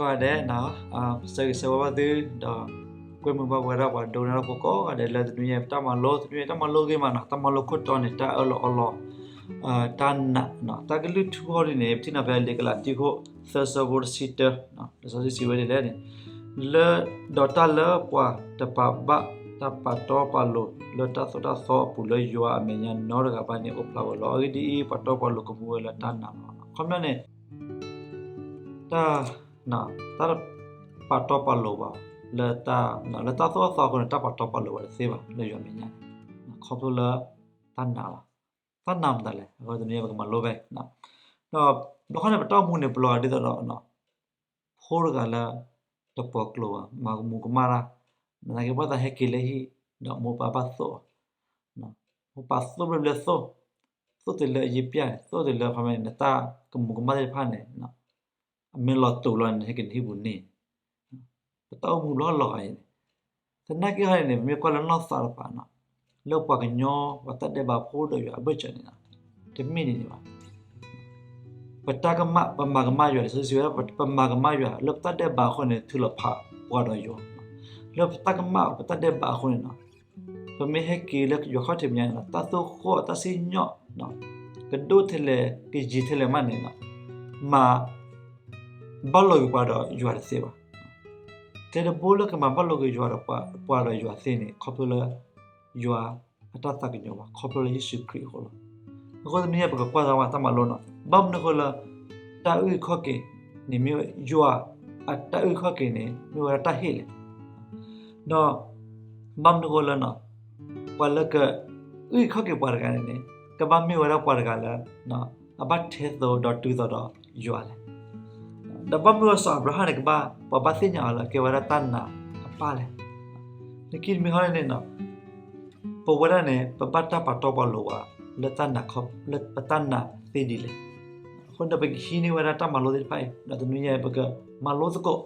ကိးဂၤဒဲး, ဆၢဂ့ၤဆၢဝါဘၣ်သု, ဒီးကွဲမုာ်ဘၣ်ပဝဲဒၣ်ပှၤဒိကနၣ်တၢ်ဖိကိးဂၤဒဲးလၢတနွံအံၤ ပတၢ်မၤလိ, တနွံအံၤတၢ်မၤလိဂ့ၤမးနီၤ, တၢ်မၤလိခိၣ်တီန့ၣ် တၢ်အၢၣ်လီၤအီလီၤ တၢ်နာ်, တၢ်ကလုၢ်ထူၣ်ဃီဒ်န့ၣ် ပထံၣ်နီၤဖဲလံာ်ကလၤတံခိၣ် သၢဆၢဖိတဆံတၢ, လံာ်စီဆှံစံးဝဲဒ်လဲၣ်န့ၣ်, လၢ ဒီးတၢ်လၢပှၤတပာ်ဘၣ်တၢ်ပာ်တီပာ်လိၤလၢတၢ်သိၣ်တၢ်သီအပူၤလၢယွၤအမဲာ်ညါနီတဂၤဘၣ်န့ၣ် အိၣ်ဖျါဝဲလီၤ. အဂ့ၢ်ဒ်အံၤ, ပှၤတီပှၤလိၤကမူဝဲလၢတၢ်နာ်လီၤ. အခီပညီန့ၣ် တၢ်, တၢ်ပာ်တီပာ်လိၤဘၣ်လၢတၢ်, လၢတၢ်သိၣ်တၢ်သီအဃိန့ၣ် တၢ်ပာ်တီပာ်လိၤဝဲတသ့ဘၣ်လၢယွၤမဲာ်ညါန့ၣ်, ခီဖျိလၢတၢ်နာ်လီၤ. တၢ်နာ်မတၤလဲၣ်, အဃိတနွံအံၤပကမၤလိဖဲ, ဒီးဘျီခီန့ၣ် ပတၢ်အိၣ်မူန့ၣ် ပလီၤဂာ်ဒ်သိးဒီး ဖိတဂၤလၢ တပၢၤကျိၤဘၣ်, မၤကမူၤကမၣ်တၢ်, နာ်သက့ပှၤသးဟဲက့ၤလၢဟံၣ် ဒီးမိၢ်ပၢ်ဘၣ်သိၣ်, မိၢ်ပၢ်သိၣ်ဘျဲၣ်ဘျဲၣ်သိၣ်, သိၣ်တုၤလၢအယံာ်ပျၢ်န့ၣ်, သိၣ်တုၤလၢခီမ့ၢ်န့ၣ် နတၢ်ကမူၤကမၣ်သ့ၣ်တဖၣ်န့ၣ် အမ့ၢ်လီၤတူာ်လီၤန့ၣ် ဟဲက့ၤနဟံၣ်ပူၤန့ၣ်, ပတၢ်အိၣ်မူလီၤလီၤဂာ်အံၤန့ၣ်, သနာ်က့ဟီန့ၣ်န့ၣ် ပမ့ၢ်ကွၢ်လၢနီၢ်သးတပၤနီၤ, လၢပှၤကညီပှၤတၢ်ဒဲးဘးဖိဒီးယွၤအဘၢၣ်စၢၤန့ၣ်, တမ့ၢ်န့ၣ်န့ၣ်ဘၣ်. ပတၢ်ကမၣ် ပမၤကမၣ်ယွၤ, လံာ်စီဆှံစံးဝဲ ပမၤကမၣ်ယွၤ လၢပတၢ်ဒဲးဘးအဃိန့ၣ် ထုးလီၤဖးပှၤဒီးယွၤ, လၢပတၢ်ကမၣ်ပတၢ်ဒဲးဘးအဃိန့ၣ်နီၤ, ပမ့ၢ်ဟဲက့ၤလၢယွၤခီၣ်ထံးမဲာ်ညါန့ၣ် တၢ်သိၣ်ဃီၣ်တၢ်စံၣ်ညီၣ် ကဒိၣ်ထဲလဲၣ် ကယံာ်ထဲလဲၣ်မးန့ၣ် မၤ ဘၣ်လိာ်က့ၤပှၤဒီးယွၤတသ့ဘၣ်. ကျဲတဘိလၢကမၤဘၣ်လိာ်က့ၤယွၤဒီးပှၤဒီးယွၤသ့န့ၣ် ခီဖျိလၢ ယွၤအတၢ်သးကညီၤဘၣ်, ခီဖျိလၢယ့ၣ်ၡူးခရံာ်အဃိလီၤ. အဃိတနွံညါပကကွၢ်စၢၤဝဲတၢ်မၤလိနီၤ, ဘၣ်မနုၤအဃိလၢ တၢ်အုၣ်ခီၣ်က့ၤန့ၣ်မ့ၢ်ယွၤ, အတၢ်အုၣ်ခီၣ်က့ၤန့ၣ် မ့ၢ်ဝဲဒၣ်တၢ်ဟ့ၣ်လဲၣ်. ဒီး ဘၣ်မနုၤအဃိလၢ ပှၤလၢကအုၣ်ခီၣ်က့ၤပှၤတဂၤန့ၣ်န့ၣ် ကဘၣ်မ့ၢ်ဝဲဒၣ်ပှၤတဂၤလၢ အဘၣ်ထဲသိးဒီးတုၤသိးဒီးယွၤလဲၣ်. ဒီးဘၣ်မနုၤအဃိစီၤအၤဘြၤဟၣ်န့ၣ် ကဘၣ် ပှၤဘၣ်သ့ၣ်ညါအီၤလၢကဲဝဲဒၣ်တၢ်နာ်အပၢ်လဲၣ်. လၢခံတမံၤဃီန့ၣ်န့ၣ် ပဝဲဒၣ်န့ၣ် ပဘၣ်တၢ်ပာ်တီပာ်လိၤဝဲ လၢတၢ်နာ်ခီ လၢပတၢ်နာ်သ့ဒ်လဲၣ်. အဃိဒီးပကဟံးန့ၢ်ဝဲဒၣ်တၢ်မၤလိသ့ၣ်တဖၣ်အံၤ ဒီးတနွံညါအံၤ ပကမၤလိသကိး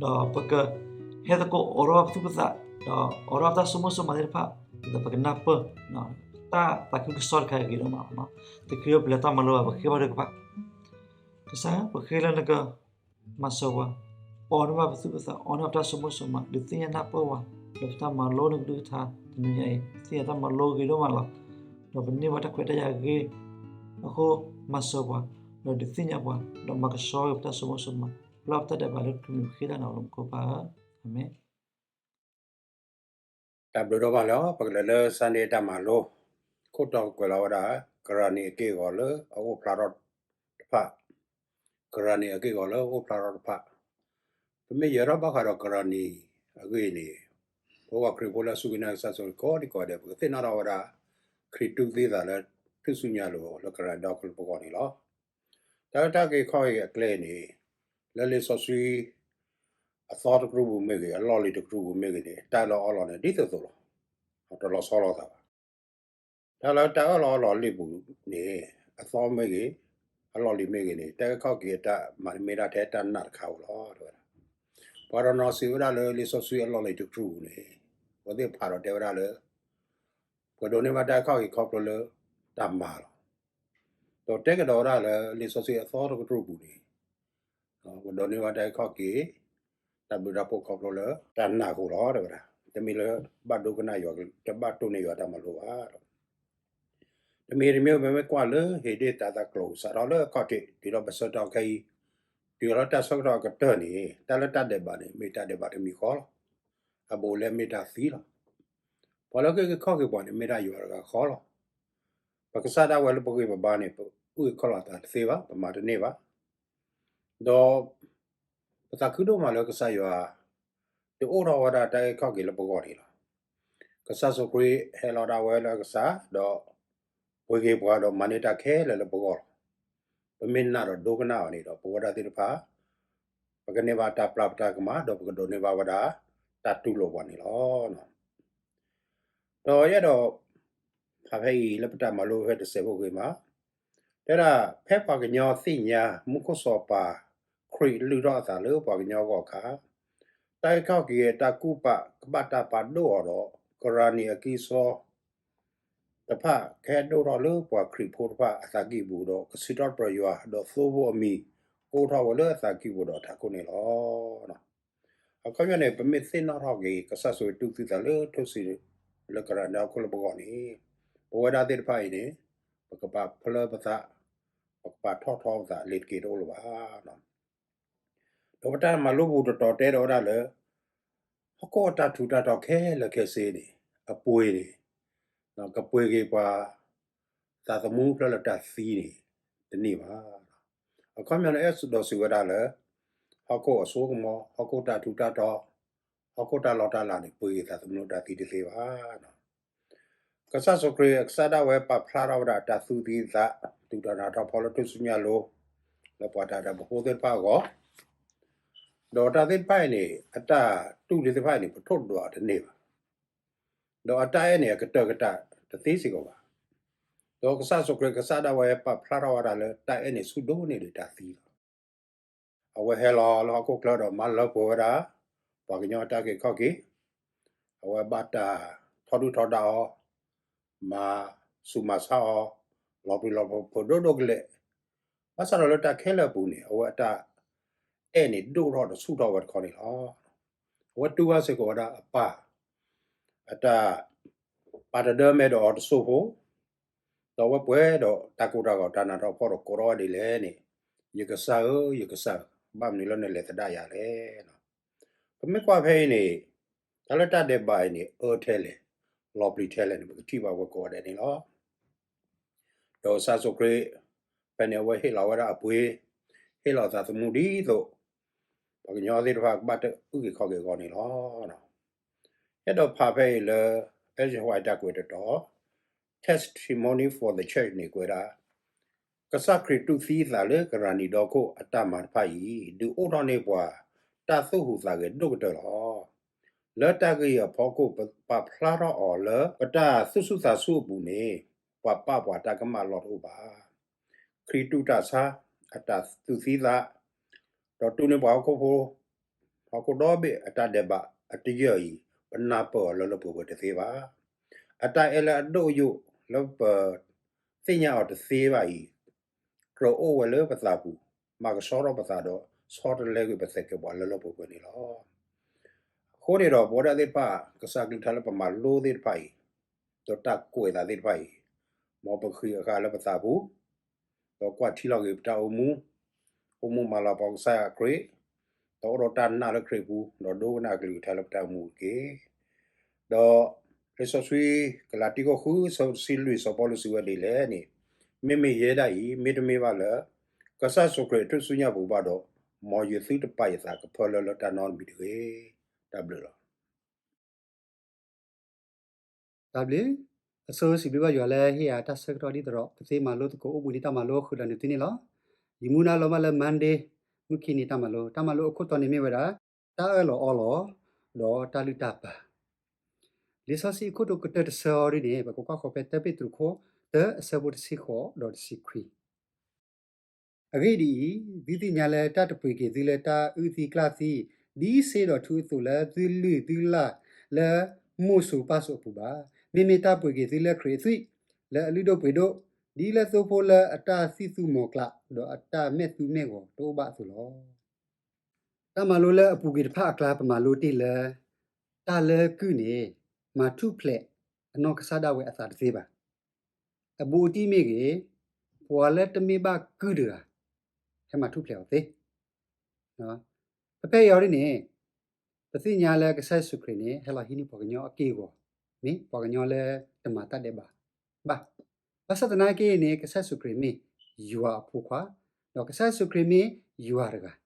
ဒီးပကဟဲသကိးအိးထီၣ်ဘၣ်ပသူၣ်ပသး ဒီးအိးထီၣ်ဘၣ်တၢ်ဆိကမိၣ်ဆိကမးသ့ၣ်တဖၣ် ဒီးပကနၢ်ပၢၢ် တၢ်သးခုကစီၣ်တခါအံၤအဂ့ၤဒိၣ်မးလီၤ. တချုးပလဲၤတၢ်မၤလိဘၣ် ပဃ့ဘါထုကဖၣ်. ကစၢ် ပဃ့လၢနက မၤစၢၤပှၤ, အိးထီၣ်ဘၣ်ပသူၣ်ပသး အိးထီၣ်ဘၣ်ပတၢ်ဆိကမိၣ်ဆိကမး ဒုးသ့ၣ်ညါနၢ်ပၢၢ်ပှၤ လၢပတၢ်မၤလိနကဒုၣ်ကထါ တနွံညါအံၤ သ့ၣ်ညါတၢ်မၤလိဂ့ၤဒိၣ်မးလီၤ. ဒီးပန့ၢ်ဘၣ်တၢ်ခွဲးတၢ်ယာ်ဂ့ၤအဃိ မၤစၢၤပှၤ ဒီးဒုးသ့ၣ်ညါပှၤ ဒီးမၤကဆှီဂ့ၤပတၢ်ဆိကမိၣ်ဆိကမး လၢပတၢ်ဒဲးဘးလၢခရံာ်မံၤဃ့တၢ်န့ၣ် လၢမူခိၣ်ပၢ်ဧၢ, အၤမ့ၣ်. တၢ်ဘျုးဒိၣ်မးလီၤ. ပကလဲၤလၢ Sunday တၢ်မၤလိ, ခိၣ်တီကွဲးလီၤဝဲဒၣ် ကရၤနံၤအက့ၢ်အဂီၤလၢအအိၣ်ဖျါထီၣ်တဖၣ်, ကရၤနံၤအက့ၢ်အဂီၤလၢအအိၣ်ဖျါထီၣ်တဖၣ်. ပမ့ၢ်ယၢၤထီၣ်ဘၣ်ဃးဒီးကရၤနံၤအဂ့ၢ်န့ၣ်, ပဝဲခရံာ်ဖိလၢအစူၢ်က့ၤနာ်ကစၢ်ယ့ၣ်ၡူးခရံာ်ကိးဒံကိးဂၤဒဲး ပကသ့ၣ်နီၣ်ထီၣ်ဝဲဒၣ် ခရံာ်တူၢ်သံသးလၢ ထူၣ်စုညါအလိၤလၢကရၤနံၤဒီကလုာ်ပဂီၢ်န့ၣ်လီၤ. တၢ်အုၣ်တၢ်ဂ့ၤခီၣ်ဂ့ၤအကျဲန့ၣ်, လၢလံာ်စီဆှံ အသီတကတြူၢ်ပူၤမ့ၢ်ဂ့ၤ, အလီၢ်လံၤတကတြူၢ်ပူၤမ့ၢ်ဂ့ၤန့ၣ် တၢ်အၢၣ်လီၤအီလီၤန့ၣ် ဒ်သိးသိးလီၤ. တလီၤဆီလိာ်သးဘၣ်. တၢ်လၢတၢ်အၢၣ်လီၤအီလီၤလံာ်ပူၤန့ၣ် အသီမ့ၢ်ဂ့ၤ, အလီၢ်လံၤမ့ၢ်ဂ့ၤန့ၣ် တၢ်အုၣ်ခီၣ်က့ၤအတၢ်မၤန့ၣ် မ့ၢ်ဒၣ်ထဲတၢ်နာ်တခါဧိၤလီၤ တဲဝဲဒၣ်. ပှၤတနီၤစံးဝဲဒၣ်လၢလံာ်စီဆှံအလီၢ်လံၤတကတြူၢ်ပူၤန့ၣ်, အဝဲသ့ၣ်ဖးဒီးတဲဝဲဒၣ်လၢ ပကဒိးန့ၢ်ဘၣ်တၢ်အုၣ်ခီၣ်က့ၤခီဖျိလၢတၢ်မၤလီၤ. ဒီးတဲကဒီးဝဲဒၣ်လၢလံာ်စီဆှံအသီတကတြူၢ်ပူၤန့ၣ် ပကဒိးန့ၢ်ဘၣ်တၢ်အုၣ်ခီၣ်က့ၤ တၢ်ဘျုးတၢ်ဖှိၣ်ခီဖျိလၢတၢ်နာ်အဃိလီၤ တဲဝဲဒၣ်. တမ့ၢ်လၢဘၣ်ဒိကနၣ်ယွၤ, တဘၣ်တိၢ်န့ၢ်ယွၤတၢ်မၤလိဘၣ်. တမံၤတမံၤ ပမ့ၢ်ကွၢ်လၢဧ့ၤဒ့ၣ်တၤသးကျိၤ စးထီၣ်လၢအခီၣ်ထံး တုၤလီၤပဆၢကတီၢ်ခဲအံၤ, တုၤလီၤတၢ်ဆၢကတီၢ်အကတၢၢ်န့ၣ် တၢ်လၢတၢ်ဒဲးဘးန့ၣ် မ့ၢ်တၢ်ဒဲးဘးတမံၤဃီလီၤ. အဘူးအလဲမ့ၢ်တၢ်သံလီၤ. ပှၤလၢအုၣ်က့ၤခီၣ်က့ၤပှၤန့ၣ် မ့ၢ်ဒၣ်ယွၤတဂၤဃီလီၤ. ပကစၢ်ဒၣ်ဝဲလၢပဂံၢ်ပဘါန့ၣ် ပအုၣ်က့ၤခီၣ်က့ၤလိာ်သးတသ့ဘၣ်, ပမၤတန့ၢ်ဘၣ်. ဒီး ပသးခုဒိၣ်မးလၢကစၢ်ယွၤ တအိၣ်ထီၣ်ဝဲဒၣ်တၢ်အုၣ်ခီၣ်က့ၤလၢပဂီၢ်န့ၣ်လီၤ. ကစၢ်ယ့ၣ်ၡူးခရံာ်ဟဲလီၤဒၣ်ဝဲလၢအကစၢ်, ဒီးပှ့ၤက့ၤပှၤဒီးမၤန့ၢ်တၢ်ခဲလၢာ်လၢပဂီၢ်လီၤ. ပမ့ၢ်နာ်ဒီးဒိကနၣ်အီၤန့ၣ်ဒီး ပဝဲဒၣ်သ့ၣ်တဖၣ် ပကန့ၢ်ဘၣ်တၢ်ပျၢ်ပတၢ်ကမၣ် ဒီးပကဒိးန့ၢ်ဘၣ်ဝဲဒၣ် တၢ်တူၢ်လိာ်ပှၤန့ၣ်လီၤ. ဒီးယအဲၣ်ဒိး ဖးဖဲအံၤလၢပတၢ်မၤလိဖဲတစဲးဖိဂ့ၤမး, တဲဒၣ် ဖဲပှၤကညီသ့ၣ်ညါ မူခိၣ်စီၤပၤ ခရံာ်လုၢ်ထီၣ်အသးလၢပှၤကညီအဂီၢ်အခါ, တၢ်အုၣ်ခီၣ်က့ၤအတၢ်ကူၣ်ပာ်ကဘၣ်တၢ်ပာ်ဒိၣ်အီၤဒီး ကရၤနံၤအကံၢ်အစီ တဖၣ်ကဟဲဒိၣ်ထီၣ်လၢပှၤခရံာ်ဖိတဖၣ်အသးကံၢ်ပူၤဒီး ကစံးထီၣ်ပတြၢၤယွၤ ဒီးသိဖိအမံၤ အိးထီၣ်ဝဲလၢအသးကံၢ်ပူၤဒီးအထးခိၣ်န့ၣ်လီၤ. အခီပညီန့ၣ် ပမ့ၢ်သ့ၣ်နီၣ်ထီၣ်က့ၤ ကစၢ်ယ့ၣ်ၡူးခရံာ်တူၢ်သံသးလၢထူၣ်စုညါလၢကရၤနံဟီၣ်ခိၣ်လၢပဂီၢ်န့ၣ်, ပဝဲဒၣ်သ့ၣ်တဖၣ်အံၤန့ၣ် ပကပာ်ဖျါပသး, ပကပာ်ထီၣ်ထီပသးလၢတက့ၢ်တအိၣ်လၢၤဘၣ်. ဒီးပတၢ်မၤလိပူၤတတီၤတဲဒီးဝဲဒၣ်လၢ ဟီၣ်ခိၣ်အတၢ်ထူးတၢ်တီၤခဲလၢာ်ခဲဆ့န့ၣ် အပှ့ၤန့ၣ် ကပှ့ၤက့ၤပှၤသးသမူဖျါလၢတၢ်သံန့ၣ် တန့ၢ်ဘၣ်. အခီပညီန့ၣ် အဲၣ်ဒိးစံးဝဲဒၣ်လၢ ဟီၣ်ခိၣ်အစိကမီၤ, ဟီၣ်ခိၣ်တၢ်ထူးတၢ်တီၤ, ဟီၣ်ခိၣ်တၢ်လီၢ်တၢ်လၤန့ၣ် ပှ့ၤက့ၤသးသမူလၢတၢ်သံတသ့ဘၣ်. ကစၢ်ယ့ၣ်ၡူးခရံာ်အကစၢ်ဒၣ်ဝဲပာ်ဖျါထီၣ်ဝဲဒၣ်အတၢ်သူၣ်သံသး ဒုၣ်တၢ်နးထီၣ်ဖီလၢထူၣ်စုညါအလိၤ လၢပှၤတၢ်ဒဲးဘးဖိသ့ၣ်တဖၣ်အဂီၢ်, ဒီးတၢ်သ့ၣ်တဖၣ်အံၤန့ၣ် အတၢ်တူၢ်သ့ၣ်တဖၣ်အံၤန့ၣ် ပထိၣ်ဒွးတန့ၢ်ဘၣ်. ဒီးအတၢ်အဲၣ်န့ၣ် အကတၢၢ်ကတၢၢ်တသ့စ့ၢ်ကီးဘၣ်. ဒီးကစၢ်ယ့ၣ်ၡူးခရံာ်အကစၢ်ဒၣ်ဝဲပာ်ဖျါထီၣ်ဝဲဒၣ်လၢတၢ်အဲၣ်န့ၣ်ဆူၣ်ဒိၣ်န့ၢ်ဒံးတၢ်သံလီၤ. အဝဲဟဲလီၤလၢဟီၣ်ခိၣ်ချၢဒီးမၤလၢပှဲၤဝဲဒၣ် ပှၤကညီအတၢ်အုၣ်က့ၤခီၣ်က့ၤ, အဝဲဘၣ်တၢ်ထီဒုၣ်ထီဒါအီၤ, မၤဆူးမၤဆါအီၤ, လီၤပျံၤလီၤဖုးဒိၣ်ဒိၣ်ကလဲာ်, ဘၣ်ဆၣ်ဒီးလၢတၢ်ခဲလၢာ်အပူၤန့ၣ် အဝဲအတၢ်အဲၣ်န့ၣ်ဒိၣ်ထီၣ်ဒီးဆူၣ်ထီၣ်ဝဲတခီန့ၣ်လီၤ. အဝဲတူၢ်ဘၣ်စ့ၢ်ကီးဝဲဒၣ်အပၢ် အတၢ်ပာ်တဒၢမဲာ်ဒီးအီၤတစိၢ်ဖိ, ဒီးအဝဲပှဲၤဒီးတၢ်ကိၢ်တၢ်ဂီၤတၢ်နးထီၣ်ဖီၣ်ဒီးကိးထီၣ်ဝဲဒ်လဲၣ်န့ၣ်, ယကစၢ်ဧၢ, ယကစၢ်ဧၢ, ဘၣ်မနုၤလၢနလဲၤသဒၣ်ယၤလဲၣ်. ပမ့ၢ်ကွၢ်ဖဲအံၤန့ၣ်, တၢ်လၢတၢ်ဒဲးဘးအံၤန့ၣ် အၢထဲလဲၣ်, လီၤပျံၤထဲလဲၣ်န့ၣ် ပကထံၣ်ဘၣ်ဝဲကိးဂၤဒဲးန့ၣ်လီၤ. ဒီးကစၢ်ယ့ၣ်ၡူးခရံာ် ဖဲန့ၣ်အဝဲဟ့ၣ်လီၤဝဲဒၣ်အပှ့ၤ, ဟ့ၣ်လီၤအသးသမူဒ်သိး ပှၤကညီသ့ၣ်တဖၣ်ကဘၣ်တၢ်အုၣ်က့ၤခီၣ်က့ၤအဂီၢ်န့ၣ်လီၤ. အဲၣ်ဒိးဖးဖဲအံၤလၢ Ellen White တၢ်ကွဲးတတီၤ, Testimony for the Church န့ၣ်ကွဲးဒၣ်, ကစၢ်ခရံာ်တူၢ်သံသးလၢကရၤနံၤဒီခိၣ်အတၢ်မၤတဖၣ်အံၤ ဒုးအိၣ်ထီၣ်န့ၢ်ပှၤ တၢ်သူၣ်ဟူးသးဂဲၤဒိၣ်ကတၢၢ်လီၤ. လၢတၢ်ဂ့ၢ်အဖီခိၣ် ပပာ်ဖျါထီၣ်အီၤလၢပတၢ်သူၣ်ဆူၣ်သးဆူၣ်အပူၤန့ၣ်, ပှၤပာ်ပှၤတၢ်ကမၣ်လီၢ်တအိၣ်ဘၣ်. ခရံာ်တူၢ်တၢ်ဆါ, အတၢ်တူၢ်သံသး, ဒီးတူၢ်န့ၢ်ပှၤဟီၣ်ခိၣ်ဖိ ဟီၣ်ခိၣ်ဒီဘ့ၣ်အတၢ်ဒဲးဘးအတယၢၢ်အံၤ ပနၢ်ပၢၢ်အီၤလၢလၢပှဲၤပှဲၤတသ့ဘၣ်. အတၢ်အဲၣ်လၢအဒိၣ်အယိာ်လၢပသ့ၣ်ညါအီၤတသ့ဘၣ်အံၤ ကြၢးအိၣ်ဝဲလၢပသးပူၤ, မၤကဆှီထီၣ်ပသးဒီး ဆီတလဲကွံာ်ပသးကဲးပှၤလၢလၢပှဲၤပှဲၤန့ၣ်လီၤ. အဃိန့ၣ်ဒီး ပဝဲဒၣ်သ့ၣ်တဖၣ် ကစၢ်ကလုၢ်ကထါလၢပမၤလိသ့ၣ်တဖၣ်အံၤ, ဒီးတၢ်ကွဲးသးသ့ၣ်တဖၣ်အံၤ, မ်ပဃ့အဃာ်လၢပသးပူၤ, ဒီးကွၢ်ထံလီၤက့ၤပတၢ်အိၣ်မူ, အိၣ်မူမၤလၤကပီၤကစၢ်ခရံာ်, ဒီးအိၣ်ဒီးတၢ်နာ်လၢခရံာ်ပူၤ, ဒီးဒိကနၣ်ကလုၢ်ကထါလၢပတၢ်အိၣ်မူတက့ၢ်. ဒီးလံာ်စီဆှံ ကလၤတံ ခိၣ်ဃု ဆၢဖိတဆံလွံၢ် စီၤပီလူးစံးဝဲဒ်လဲၣ်န့ၣ်, မ့မ့ၢ်ယဲဒၣ်အံၤ မ့တမ့ၢ်ဘၣ်လၢ ကစၢ်ယ့ၣ်ၡူးခရံာ်အထူၣ်စုညါပူၤဘၣ်ဒီး, မ်ယသုတပာ်ယသးကဖၢလၢလၢတၢ်နီတမံၤတဂ့ၤ. တၢ်ဘျုးလီၤ. တၢ်ဘျုး, အဆိစံးဘျုးဘၣ်ယွၤလၢဟ့ၣ်ယၤတၢ်ဆၢကတီၢ်ဒ်သိးဒီး ပသ့မၤလိသကိးအိၣ်ဘှံးနံၤတၢ်မၤလိဃုာ်ဒီးနသုန့ၣ်လီၤ. ယမူဒါလီၤဘၣ်လၢ Monday မုၢ်ခံနံၤတၢ်မၤလိ, တၢ်မၤလိအခိၣ်တီန့ၣ်မ့ၢ်ဝဲဒၣ် တၢ်အၢၣ်လီၤအီလီၤ ဒီးတၢ်လုၢ်တၢ်ပာ်. လံာ်စီဆှံအခိၣ်တီကတၢၢ်တဆၢအံၤဒ်န့ၣ် ပကကွၢ်ဃီၤဖဲတၢပ့းတရူးခိၣ်တၢ အဆၢဖိတဆံဃိးဒီးတဆံခွံ အဂ့ၢ်ဒ်အံၤ, သုသ့ၣ်ညါလၢတၢ်တပှ့ၤက့ၤသုလၢတၢ်အုၣ်သံကျၣ်သံ, ဒ်ဆ့ဒီးထူအသိးလၢသုလုၢ်သုလၢ်လၢမိၢ်စိၤပၢ်စိၤအပူၤဘၣ်. မ့မ့ၢ်တၢ်ပှ့ၤက့ၤသုလၢခရံာ်အသွံၣ်, လၢအလုၢ်ဒိၣ်ပှ့ၤဒိၣ်, ဒ်လၢသိဖိလၢအတၢ်သံၣ်သူမီၤကျၢ်, ဒီးအတၢ်မဲာ်သူမဲာ်ဂီၤတအိၣ်ဘၣ်အသိးလီၤ. တၢ်မၤလိလၢအပူၤကွံာ်တဖၣ်အကျါ ပမၤလိတ့ၢ်လၢ တၢ်လၢကုၢ်န့ၣ် မၤထူၣ်ဖျဲးအနီၢ်ကစၢ်ဒၣ်ဝဲအသးတသ့ဘၣ်. အဘူးအတံၢ်မ့ၢ်ဂ့ၤ, ပှၤလၢတမ့ၢ်ဘၣ်ကုၢ်တဂၤ ဟဲမၤထူၣ်ဖျဲးအီၤသ့. ဖဲဖဲအံၤအံၤဒ်န့ၣ် ပသ့ၣ်ညါလၢကစၢ်ယ့ၣ်ၡူးခရံာ်န့ၣ် ဟဲလီၤဟံးန့ၢ်ပှၤကညီအက့ၢ်အဂီၤ, မ့ၢ်ပှၤကညီလၢတမၤတၢ်ဒဲးဘးဘၣ်. ဘၣ်ဆၣ်သနာ်က့န့ၣ် ကစၢ်ယ့ၣ်ၡူးခရံာ်မ့ၢ်ယွၤအဖိခွါ, ဒီးကစၢ်ယ့ၣ်ၡူးခရံာ်မ့ၢ်ယွၤတဂၤ ဒ်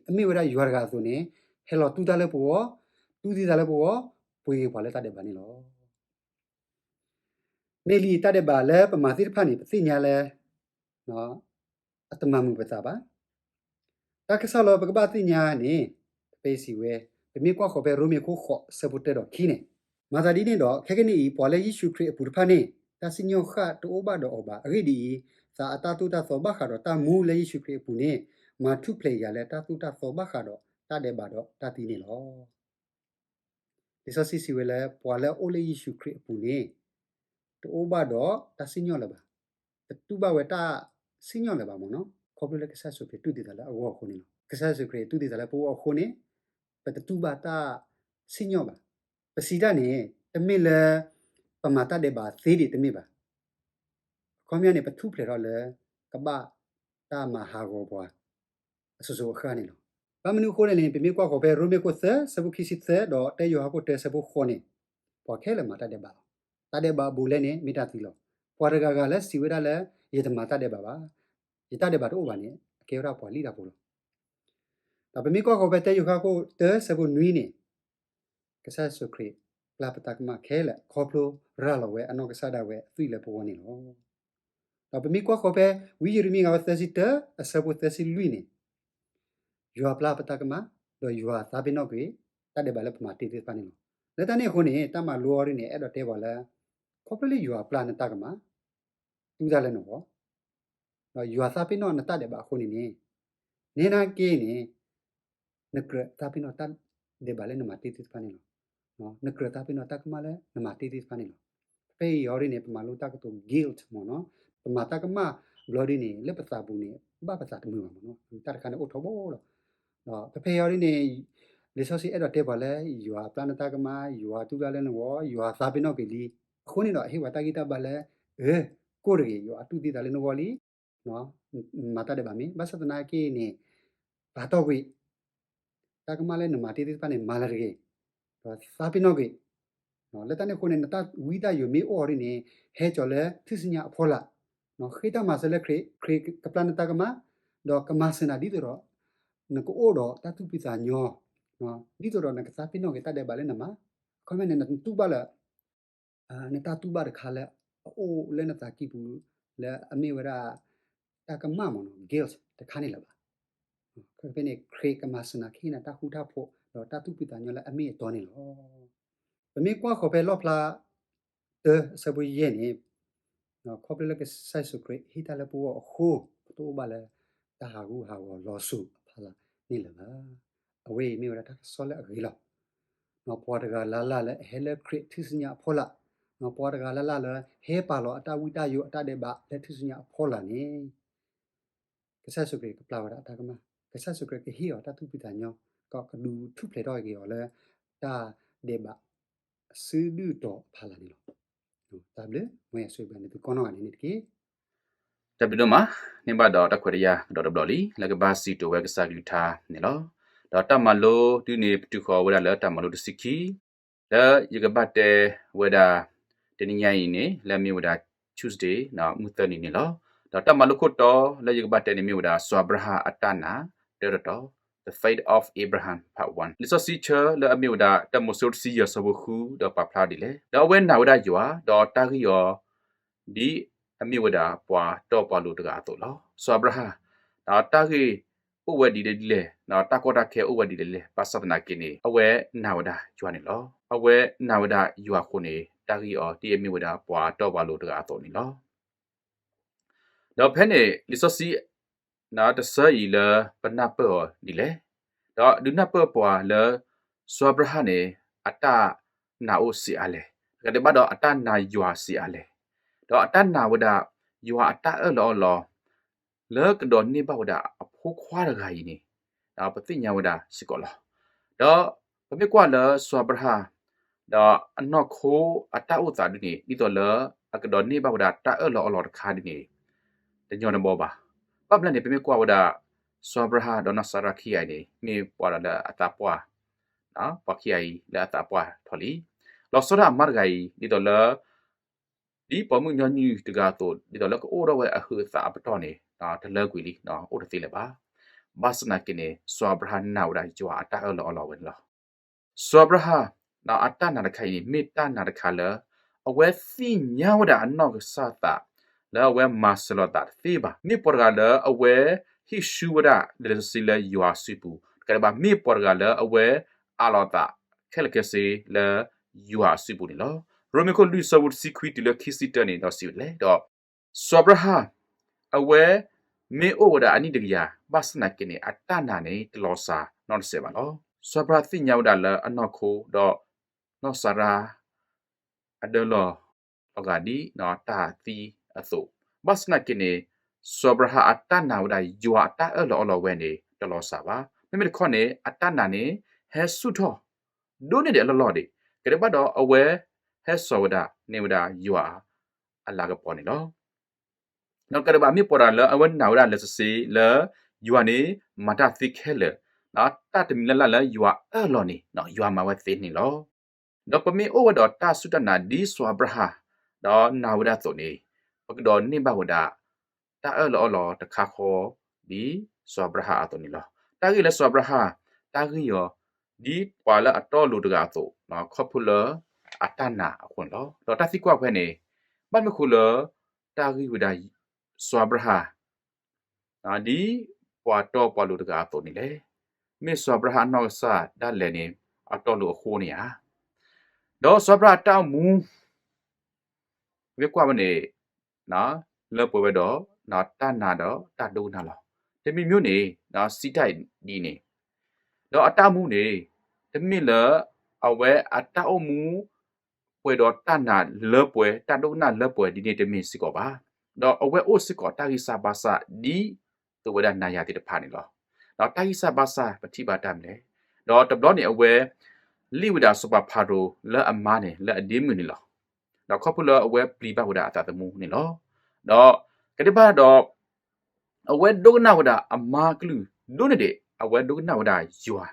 အမ့ၢ်ဝဲဒၣ်ယွၤတဂၤအသိးန့ၣ်, ဟဲလီၤတူၢ်တၢ်လၢပဂီၢ်, တူၢ်သံသးလၢပဂီၢ်, ပှ့ၤက့ၤပှၤလၢတၢ်ဒဲးဘးန့ၣ်လီၤ. မ့ၢ်လံတၢ်ဒဲးဘးလၢပမၤသ့ၣ်တဖၣ်န့ၣ် ပသ့ၣ်ညါလၢ အတမၤမုာ်ပသးဘၣ်. တၢ်ကစီၣ်လၢပကဘၣ်သ့ၣ်ညါန့ၣ် ပစံးဝဲ, ပမ့ၢ်ကွၢ်ဃီၤဖဲရိမ့ၤခိၣ်ဃိး ဆၢဖိတၢဒီးခံန့ၣ်, မၤသးဒ်န့ၣ်ဒီး ခဲကနံၣ်အံၤ ပှၤလၢယ့ၣ်ၡူးခရံာ်အပူၤတဖၣ်န့ၣ် တၢ်စံၣ်ညီၣ်ဃၣ်တအိၣ်ဘၣ်ဒီးအီၤဘၣ်. အဂ့ၢ်ဒ်အံၤ, သးအတၢ်သိၣ်တၢ်သီဘၣ်ဃးဒီးတၢ်မူလၢယ့ၣ်ၡူးခရံာ်အပူၤန့ၣ် မၤထူၣ်ဖျဲးယၤလၢတၢ်သိၣ်တၢ်သီဘၣ်ဃးဒီးတၢ်ဒဲးဘးဒီးတၢ်သံန့ၣ်လီၤ. လံာ်စီဆှံစံးဝဲလၢ ပှၤလၢအအိၣ်လၢယ့ၣ်ၡူးခရံာ်အပူၤန့ၣ် တအိၣ်ဘၣ်ဒီးတၢ်စံၣ်ညီၣ်လၢၤဘၣ်, တတူၢ်ဘၣ်ဝဲတၢ်စံၣ်ညီၣ်လၢၤဘၣ်မ့ၢ်နီၤ. ခီဖျိလၢကစၢ်ယ့ၣ်ၡူးခရံာ်တူၢ်သံသးလၢအဂီၢ်အဃိန့ၣ်လီၤ. ကစၢ်ယ့ၣ်ၡူးခရံာ်တူၢ်သံသးလၢပဂီၢ်အဃိန့ၣ် ပတတူၢ်ဘၣ်တၢ်စံၣ်ညီၣ်ဘၣ်. ပစံးတၢ်န့ၣ် တမ့ၢ်လၢပမၤတၢ်ဒဲးဘးသ့ဒံးတမ့ၢ်ဘၣ်. အခီပညီန့ၣ် ပထူၣ်ဖျဲးထီၣ်လၢ ကဘၣ်တၢ်မၤဟးဂီၤပှၤ အစိၤစိၤအဃၣ်န့ၣ်လီၤ. ဘၣ်မနုၤအဃိလဲၣ်န့ၣ် ပမ့ၢ်ကွၢ်ဃီၤဖဲ ရိမ့ၤခိၣ်သၢ ဆၢဖိခံဆံသၢ ဒီး တၢယိၤဟၣ်ခိၣ်တၢ ဆၢဖိဃိးန့ၣ်, ပှၤခဲလၢာ်မၤတၢ်ဒဲးဘးလီၤ. တၢ်ဒဲးဘးအဘူးအလဲန့ၣ် မ့ၢ်တၢ်သံလီၤ. ပှၤတဂၤဂၤလၢစံးဝဲဒၣ်လၢ ယတမၤတၢ်ဒဲးဘးဘၣ်, ယတၢ်ဒဲးဘးတအိၣ်ဘၣ်န့ၣ် အကဲဝဲဒၣ်ပှၤလံၣ်တၢ်ဖိလီၤ. ဒီးပမ့ၢ်ကွၢ်ဃီၤဖဲ တၢယိၤဟၣ်ခိၣ်တၢ ဆၢဖိနွံန့ၣ်, ကစၢ်ယ့ၣ်ၡူးခရံာ် ပျၢ်ပတၢ်ကမၣ်ခဲလၢာ် ခီဖျိရၤလီၤဝဲအနီၢ်ကစၢ်ဒၣ်ဝဲအသွံၣ်လၢပဂီၢ်န့ၣ်လီၤ. ဒီးပမ့ၢ်ကွၢ်ဃီၤဖဲ ဝံယံးရမံယၤ သၢဆံတၢ အဆၢဖိသၢဆံလွံၢ်န့ၣ်, ယွၤပျၢ်ပတၢ်ကမၣ်, ဒီးယွၤသးပ့ၤနီၣ်ကွံာ် တၢ်ဒဲးဘးလၢပမၤတ့ၢ်သ့ၣ်တဖၣ်န့ၣ်လီၤ. လၢတၢ်န့ၣ်အဃိန့ၣ် တၢ်မၤလိအီၤဒ်န့ၣ် အဲၣ်ဒိးတဲပှၤလၢ ခီဖျိလၢယွၤပျၢ်နတၢ်ကမၣ်, တူၢ်တၢ်လၢနဂီၢ်, ဒီးယွၤသးပ့ၤနီၣ်နတၢ်ဒဲးဘးအဃိန့ၣ်န့ၣ်, နဲဒၣ်က့န့ၣ် နကြၢးသးပ့ၤနီၣ်တၢ်ဒဲးဘးလၢနမၤတ့ၢ်သ့ၣ်တဖၣ်န့ၣ်လီၤ. နကြၢးသးပ့ၤနီၣ်တၢ်ကမၣ်လၢနမၤတ့ၢ်သ့ၣ်တဖၣ်န့ၣ်လီၤ. ဖဲအံၤအီၤဒ်န့ၣ် ပမၤလိတၢ်ကတိၤ guilt မ့ၢ်နီၤ, ပမၤတၢ်ကမၣ်ဘျီဒ်န့ၣ် လၢပသးပူၤန့ၣ် ဘၣ်ပသးတမုာ်ဘၣ်မ့ၢ်နီၤ, တၢ်တခါန့ၣ်အိၣ်ထီဘိလီၤ. ဒီးဖဲဖဲအံၤအီၤဒ်န့ၣ် လံာ်စီဆှံအဲၣ်ဒိးတဲပှၤလၢ ယွၤပျၢ်နတၢ်ကမၣ်, ယွၤတူၢ်တၢ်လၢနဂီၢ်, ယွၤသးပ့ၤနီၣ်ကွံာ်လံ, အဃိန့ၣ်ဒီး အဟ့ၣ်ပှၤတၢ်ဂံၢ်တၢ်ဘါလၢ အၢ ကိၢ်တဂ့ၤ, ယွၤတူၢ်သံသးလၢနဂီၢ်လံ, မၤတၢ်ဒဲးဘးမ့ၢ်, ဘၣ်ဆၣ်သနာ်က့န့ၣ် ပာ်တီၢ်ကွံာ် တၢ်ကမၣ်လၢနမၤတ့ၢ်သ့ၣ်တဖၣ်န့ၣ် မၤလၢၤတဂ့ၤ, ဒီးသးပ့ၤနီၣ်ကွံာ်, လၢတၢ်န့ၣ်အဃိန့ၣ် နတၢ်ဝံတၢ်ယိာ်မ့ၢ်အိၣ်အီၤဒ်န့ၣ် ဟဲကၠီၤလၢထူၣ်စုညါအဖီလာ်, ဃ့တၢ်မၤစၢၤလၢခရံာ်, ခရံာ်ကပျၢ်နတၢ်ကမၣ်, ဒီးကမၤစၢၤနၤဒ်သိးဒီး နကအိၣ်ဒီးတၢ်သူၣ်ဖှံသးညီ, ဒ်သိးဒီးနကသးပ့ၤနီၣ်က့ၤတၢ်ဒဲးဘးလၢနမၤ, အခီပညီန့ၣ် နတူၢ်ဘၣ်လၢ နတၢ်တူၢ်ဘၣ်တခါလၢ အအိၣ်လၢနသးကံၢ်ပူၤ လၢအမ့ၢ်ဝဲဒၣ် တၢ်ကမၣ်မ့ၢ်နီၤ guilt တခါန့ၣ်လၢၤဘၣ်. ဖဲန့ၣ် ခရံာ်ကမၤစၢၤနၤ ကဟ့ၣ်နၤတၢ်ဃူတၢ်ဖိး ဒီးတၢ်သူၣ်ဖှံသးညီလၢအမ့ၢ်အတီန့ၣ်လီၤ. ပမ့ၢ်ကွၢ်ဃီၤဖဲလီၣ်ဖျါ တၢ အဆၢဖိယဲၢ်န့ၣ်, ခီဖျိလၢကစၢ်ယ့ၣ်ၡူးခရံာ်ဟ့ၣ်တၢ်လၢပဂီၢ်အဃိ, ပတအိၣ်ဘၣ်လၢ တၢ်ဟးဂူာ်ဟးဂီၤလီၤစူၤအဖီလာ်န့ၣ်လၢၤဘၣ်. အဝဲအံၤမ့ၢ်ဝဲဒၣ်တၢ်ကစီၣ်လၢအဂ့ၤလီၤ. ပှၤတဂၤလၢ်လၢ်လၢအဟဲလၢခရံာ်ထူၣ်စုညါအဖီလာ်, ပှၤတဂၤလၢ်လၢ်လၢဟဲပာ်လီၤအတၢ်ဝံတၢ်ယိာ်အတၢ်ဒဲးဘးလၢထူၣ်စုညါအဖီလာ်န့ၣ်, ကစၢ်ယ့ၣ်ၡူးခရံာ်ကပျၢ်ဝဲဒၣ်အတၢ်ကမၣ်, ကစၢ်ယ့ၣ်ၡူးခရံာ်ကဟ့ၣ်အီၤတၢ်သူၣ်ဖှံသးညီ, ကဒုးထူၣ်ဖျဲးထီၣ်က့ၤအီၤလၢ တၢ်ဒဲးဘး အစုဒုၣ်တီၤအဖီလာ်န့ၣ်လီၤ. တၢ်ဘျုး, မ်ယွၤဆိၣ်ဂ့ၤဘၣ်န့ၣ်သုကိးနီၢ်ဂၤဒဲးန့ၣ်တက့ၢ်. တၢ်ဘျုးဒိၣ်မး, န့ၢ်ဘၣ်ဒီးတၢ်ခွဲးတၢ်ယာ်ကဒီးတဘျီလံ လၢကဘၣ်စံးကတိၤဝဲကစၢ်ကလုၢ်ကထါန့ၣ်လီၤ. ဒီးတၢ်မၤလိဒုန့ၣ် ပတုၤဃီၤဝဲဒၣ်လၢတၢ်မၤလိတဆံခံ, လၢယကဘၣ်တဲဝဲဒၣ် တနံၤညါအံၤန့ၣ် လၢအမ့ၢ်ဝဲဒၣ် Tuesday မုၢ်သၢနံၤန့ၣ်လီၤ. ဒီးတၢ်မၤလိခိၣ်တီလၢယကဘၣ်တဲန့ၣ်မ့ၢ်ဝဲဒၣ် စီၤအၤဘြၤဟၣ်အတၢ်နာ်တၢတတီၤ, The Faith of Abraham Part One. လံာ်စီဆှံဆၢလၢအမ့ၢ်ဝဲဒၣ် တၢမိၤၡ့တဆံယဲၢ်ဆၢဖိဃု ဒီးပာ်ဖျါဒ်လဲၣ်. ဒီးအဝဲနာ်ဝဲဒၣ်ယွၤ, ဒီးတၢ်ဂ့ၢ်အီၤ ဒ်အမ့ၢ်ဝဲဒၣ်ပှၤတီပှၤလိၤတဂၤအသိးလီၤ. စီၤအၤဘြၤဟၣ် ဒီးတၢ်ဂ့ၢ်အိၣ်ဝဲဒ်လဲၣ်ဒ်လဲၣ်, ဒီးတၢ်ကီတၢ်ခဲအိၣ်ဝဲဒ်လဲၣ်ဒ်လဲၣ်, ဘၣ်ဆၣ်သနာ်က့န့ၣ် အဝဲနာ်ဝဲဒၣ်ယွၤန့ၣ်လီၤ. အဝဲနာ်ဝဲဒၣ်ယွၤအဃိန့ၣ် တၢ်ဂ့ၢ်အီၤဒ်အမ့ၢ်ဝဲဒၣ်ပှၤတီပှၤလိၤတဂၤအသိးန့ၣ်လီၤ. ဒီးဖဲန့ၣ် လံာ်စီဆှံ တဆၢအံၤလၢပနၢ်ပၢၢ်အီၤဒ်လဲၣ်. ဒီးဒုးနၢ်ပၢၢ်ပှၤလၢ စီၤအၤဘြၤဟၣ်န့ၣ် အတၢ်နာ်အိၣ်ဆံးအါလဲၣ်, တကးဒံးဘၣ်ဒီးအတၢ်နာ်ယွၤဆံးအါလဲၣ်, ဒီးအတၢ်နာ်ဝဲဒၣ် ယွၤအတၢ်အၢၣ်လီၤအီလီၤ လၢကဒိးန့ၢ်ဘၣ်ဝဲဒၣ်အဖိခွါတဂၤအံၤန့ၣ် ပသ့ၣ်ညါဝဲဒၣ်စ့ၢ်ကီးလီၤ. ဒီးပမ့ၢ်ကွၢ်လၢစီၤအၤဘြၤဟၣ် ဒီးအနီၢ်ခိအတၢ်အိၣ်သးဒ်န့ၣ် ဒ်သိးလၢအကဒိးန့ၢ်ဘၣ်ဝဲဒၣ်တၢ်အၢၣ်လီၤအီလီၤတခါဒ်န့ၣ် တညီတဘီဘၣ်. ဘၣ်မနုၤလဲၣ်န့ၣ် ပမ့ၢ်ကွၢ်ဝဲဒၣ် စီၤအၤဘြၤဟၣ်ဒီးနီၢ်စၤရါခံဂၤအံၤန့ၣ် မ့ၢ်ပှၤဒီးလၢအသးပှၢ်, ပှၤခံဂၤအံၤလၢအသးပှၢ်ထီၣ်လံ. လီၤဆီဒၣ်အမါတဂၤအံၤ ဒ်သိးလၢ ဒ်ပိာ်မုၣ်ညီနုၢ်တဂၤအသိး ဒ်သိးလၢကအိၣ်ထီၣ်ဝဲအဟုးအသးအပတီၢ်န့ၣ် တလၢကွံာ်လံ, အိၣ်တသ့လၢၤဘၣ်. ဘၣ်ဆၣ်သနာ်က့န့ၣ် စီၤအၤဘြၤဟၣ်နာ်ဝဲဒၣ်ယွၤအတၢ်အၢၣ်လီၤအီလီၤဝဲန့ၣ်လီၤ. စီၤအၤဘြၤဟၣ် အတၢ်နာ်တခါအံၤန့ၣ် မ့ၢ်တၢ်နာ်တခါလၢ အဝဲသ့ၣ်ညါဝဲဒၣ်အနီၢ်ကစၢ်သး လၢအဝဲမၤစၢၤလိာ်သးတသ့ဘၣ်. မ့ၢ်ပှၤတဂၤလၢအဝဲဟ့ၣ်ဆူဝဲဒၣ်လံာ်စီဆှံလၢယွၤအစုပူၤ, တကးဒံးဘၣ် မ့ၢ်ပှၤတဂၤလၢအဝဲအးလီၤသးခဲလၢာ်ခဲဆ့လၢယွၤအစုပူၤန့ၣ်လီၤ. ရိမ့ၤခိၣ်လွံၢ် ဆၢဖိတဆံခွံတုၤလၢခံဆံတၢန့ၣ် ဒီးစံးဝဲဒ်လဲၣ်ဒီး စီၤအၤဘြၤဟၣ် အဝဲမ့ၢ်အိၣ်ဝဲဒၣ်အနံၣ်တကယၤ ဘၣ်ဆၣ်သနာ်က့န့ၣ် အတၢ်နာ်န့ၣ်တလီၤစှၤနီတစဲးဘၣ်လီၤ. စီၤအၤဘြၤဟၣ်သ့ၣ်ညါဝဲဒၣ်လၢအနီၢ်ခိ ဒီးနီၢ်စၤရါ အဒၢလီၤအဂၤဒ်တၢ်သံအသိး, ဘၣ်ဆၣ်သနာ်က့န့ၣ် စီၤအၤဘြၤဟၣ်အတၢ်နာ်ဝဲဒၣ်ယွၤအတၢ်အၢၣ်လီၤအီလီၤဝဲန့ၣ် တလီၤစၢ်ဘၣ်. မ့မ့ၢ်တခီန့ၣ် အတၢ်နာ်န့ၣ် ဟဲဆူၣ်ထီၣ် ဒိၣ်န့ၢ်ဒံးအလီၢ်လီၢ်ဒံး, ကဒဲးဘၣ်ဒီးအဝဲဟဲစိာ်ဝဲဒၣ်န့ၢ်ဝဲဒၣ်ယွၤအလၤကပီၤန့ၣ်လီၤ. ဒီးကဒဲးဘၣ်မ့ၢ်ပှၤတဂၤလၢအဝဲနာ်ဝဲဒၣ်လံာ်စီဆှံလၢ ယွၤန့ၣ်မၤတၢ်သ့ခဲလၢာ်, တၢ်တမံၤလၢ်လၢ်လၢယွၤအၢၣ်လီၤန့ၣ် ယွၤမၤဝဲသ့န့ၣ်လီၤ. ဒီးပမ့ၢ်အိၣ်ဝဲဒီးတၢ်စူၢ်တၢ်နာ်ဒ်စီၤအၤဘြၤဟၣ် ဒီးနာ်ဝဲဒၣ်အသိးန့ၣ် ပကဒိးန့ၢ်ဘၣ်ဝဲဒၣ် တၢ်အၢၣ်လီၤအီလီၤတခါဃီ ဒ်စီၤအၤဘြၤဟၣ်အသိးန့ၣ်လီၤ. တၢ်ဂ့ၢ်လၢစီၤအၤဘြၤဟၣ် တၢ်ဂံၢ်အီၤ ဒ်ပှၤလၢအတီအလိၤတဂၤအသိး ခီဖျိလၢအတၢ်နာ်အဃိန့ၣ်လီၤ. ဒီးတၢ်သံကွၢ်ဖဲန့ၣ် ဘၣ်မနုၤဃိလၢ တၢ်ဂံၢ်ဝဲဒၣ် စီၤအၤဘြၤဟၣ် ဒ်ပှၤတီပှၤလိၤတဂၤအသိးန့ၣ်လဲၣ်. မ့ၢ်စီၤအၤဘြၤဟၣ်အနီၢ်ကစၢ်ဒၣ်လဲာ်န့ၣ် အတီအလိၤအဃိန့ၣ်ဧါ. ဒီးစီၤအၤဘြၤဟၣ်အတၢ်အိၣ်မူ မ့ၢ်ကွၢ်ဝဲန့ၣ် လၢပှဲၤဝဲဒီး တၢ်နာ်ဒီးတၢ်ဒိကနၣ်လီၤ. တမံၤမံၤန့ၣ် စံးတၢ်ဒ်န့ၣ်, ဒီးအတၢ်အိၣ်မူန့ၣ် တမ့ၢ်လၢ အဝဲအတၢ်အိၣ်မူ ပှဲၤဒီးတၢ်နာ်လၢပှဲၤ တၢ်ဒိကနၣ်လၢပှဲၤဒ်န့ၣ်တမ့ၢ်စ့ၢ်ကီးဘၣ်. ဒီးအဝဲအိၣ်စ့ၢ်ကီးတၢ်ဂံၢ်စၢ်ဘါစၢ်ဒ်သိးဝဲဒၣ်နၤယၤသ့ၣ်တဖၣ်န့ၣ်လီၤ. ဒီးတၢ်ဂံၢ်စၢ်ဘါစၢ်ပထံၣ်ဘၣ်တၢ်မနုၤလဲၣ်. ဒီးတဘျီန့ၣ်အဝဲ လံၣ်ဝဲဒၣ်စီၤပၤဖၤရိၤလၢအမါန့ၣ် လၢအဒ့မုၣ်န့ၣ်လီၤ. ဒီးခီဖျိလၢအဝဲပျံၤဘၣ်ဝဲဒၣ်အသးသမူန့ၣ်လီၤ. ဒီးကဒဲးဘၣ်ဒီး အဝဲဒိကနၣ်ဝဲဒၣ်အမါအကလုၢ်ဒိၣ်န့ၢ်ဒံး အဝဲဒိကနၣ်ဝဲဒၣ်ယွၤ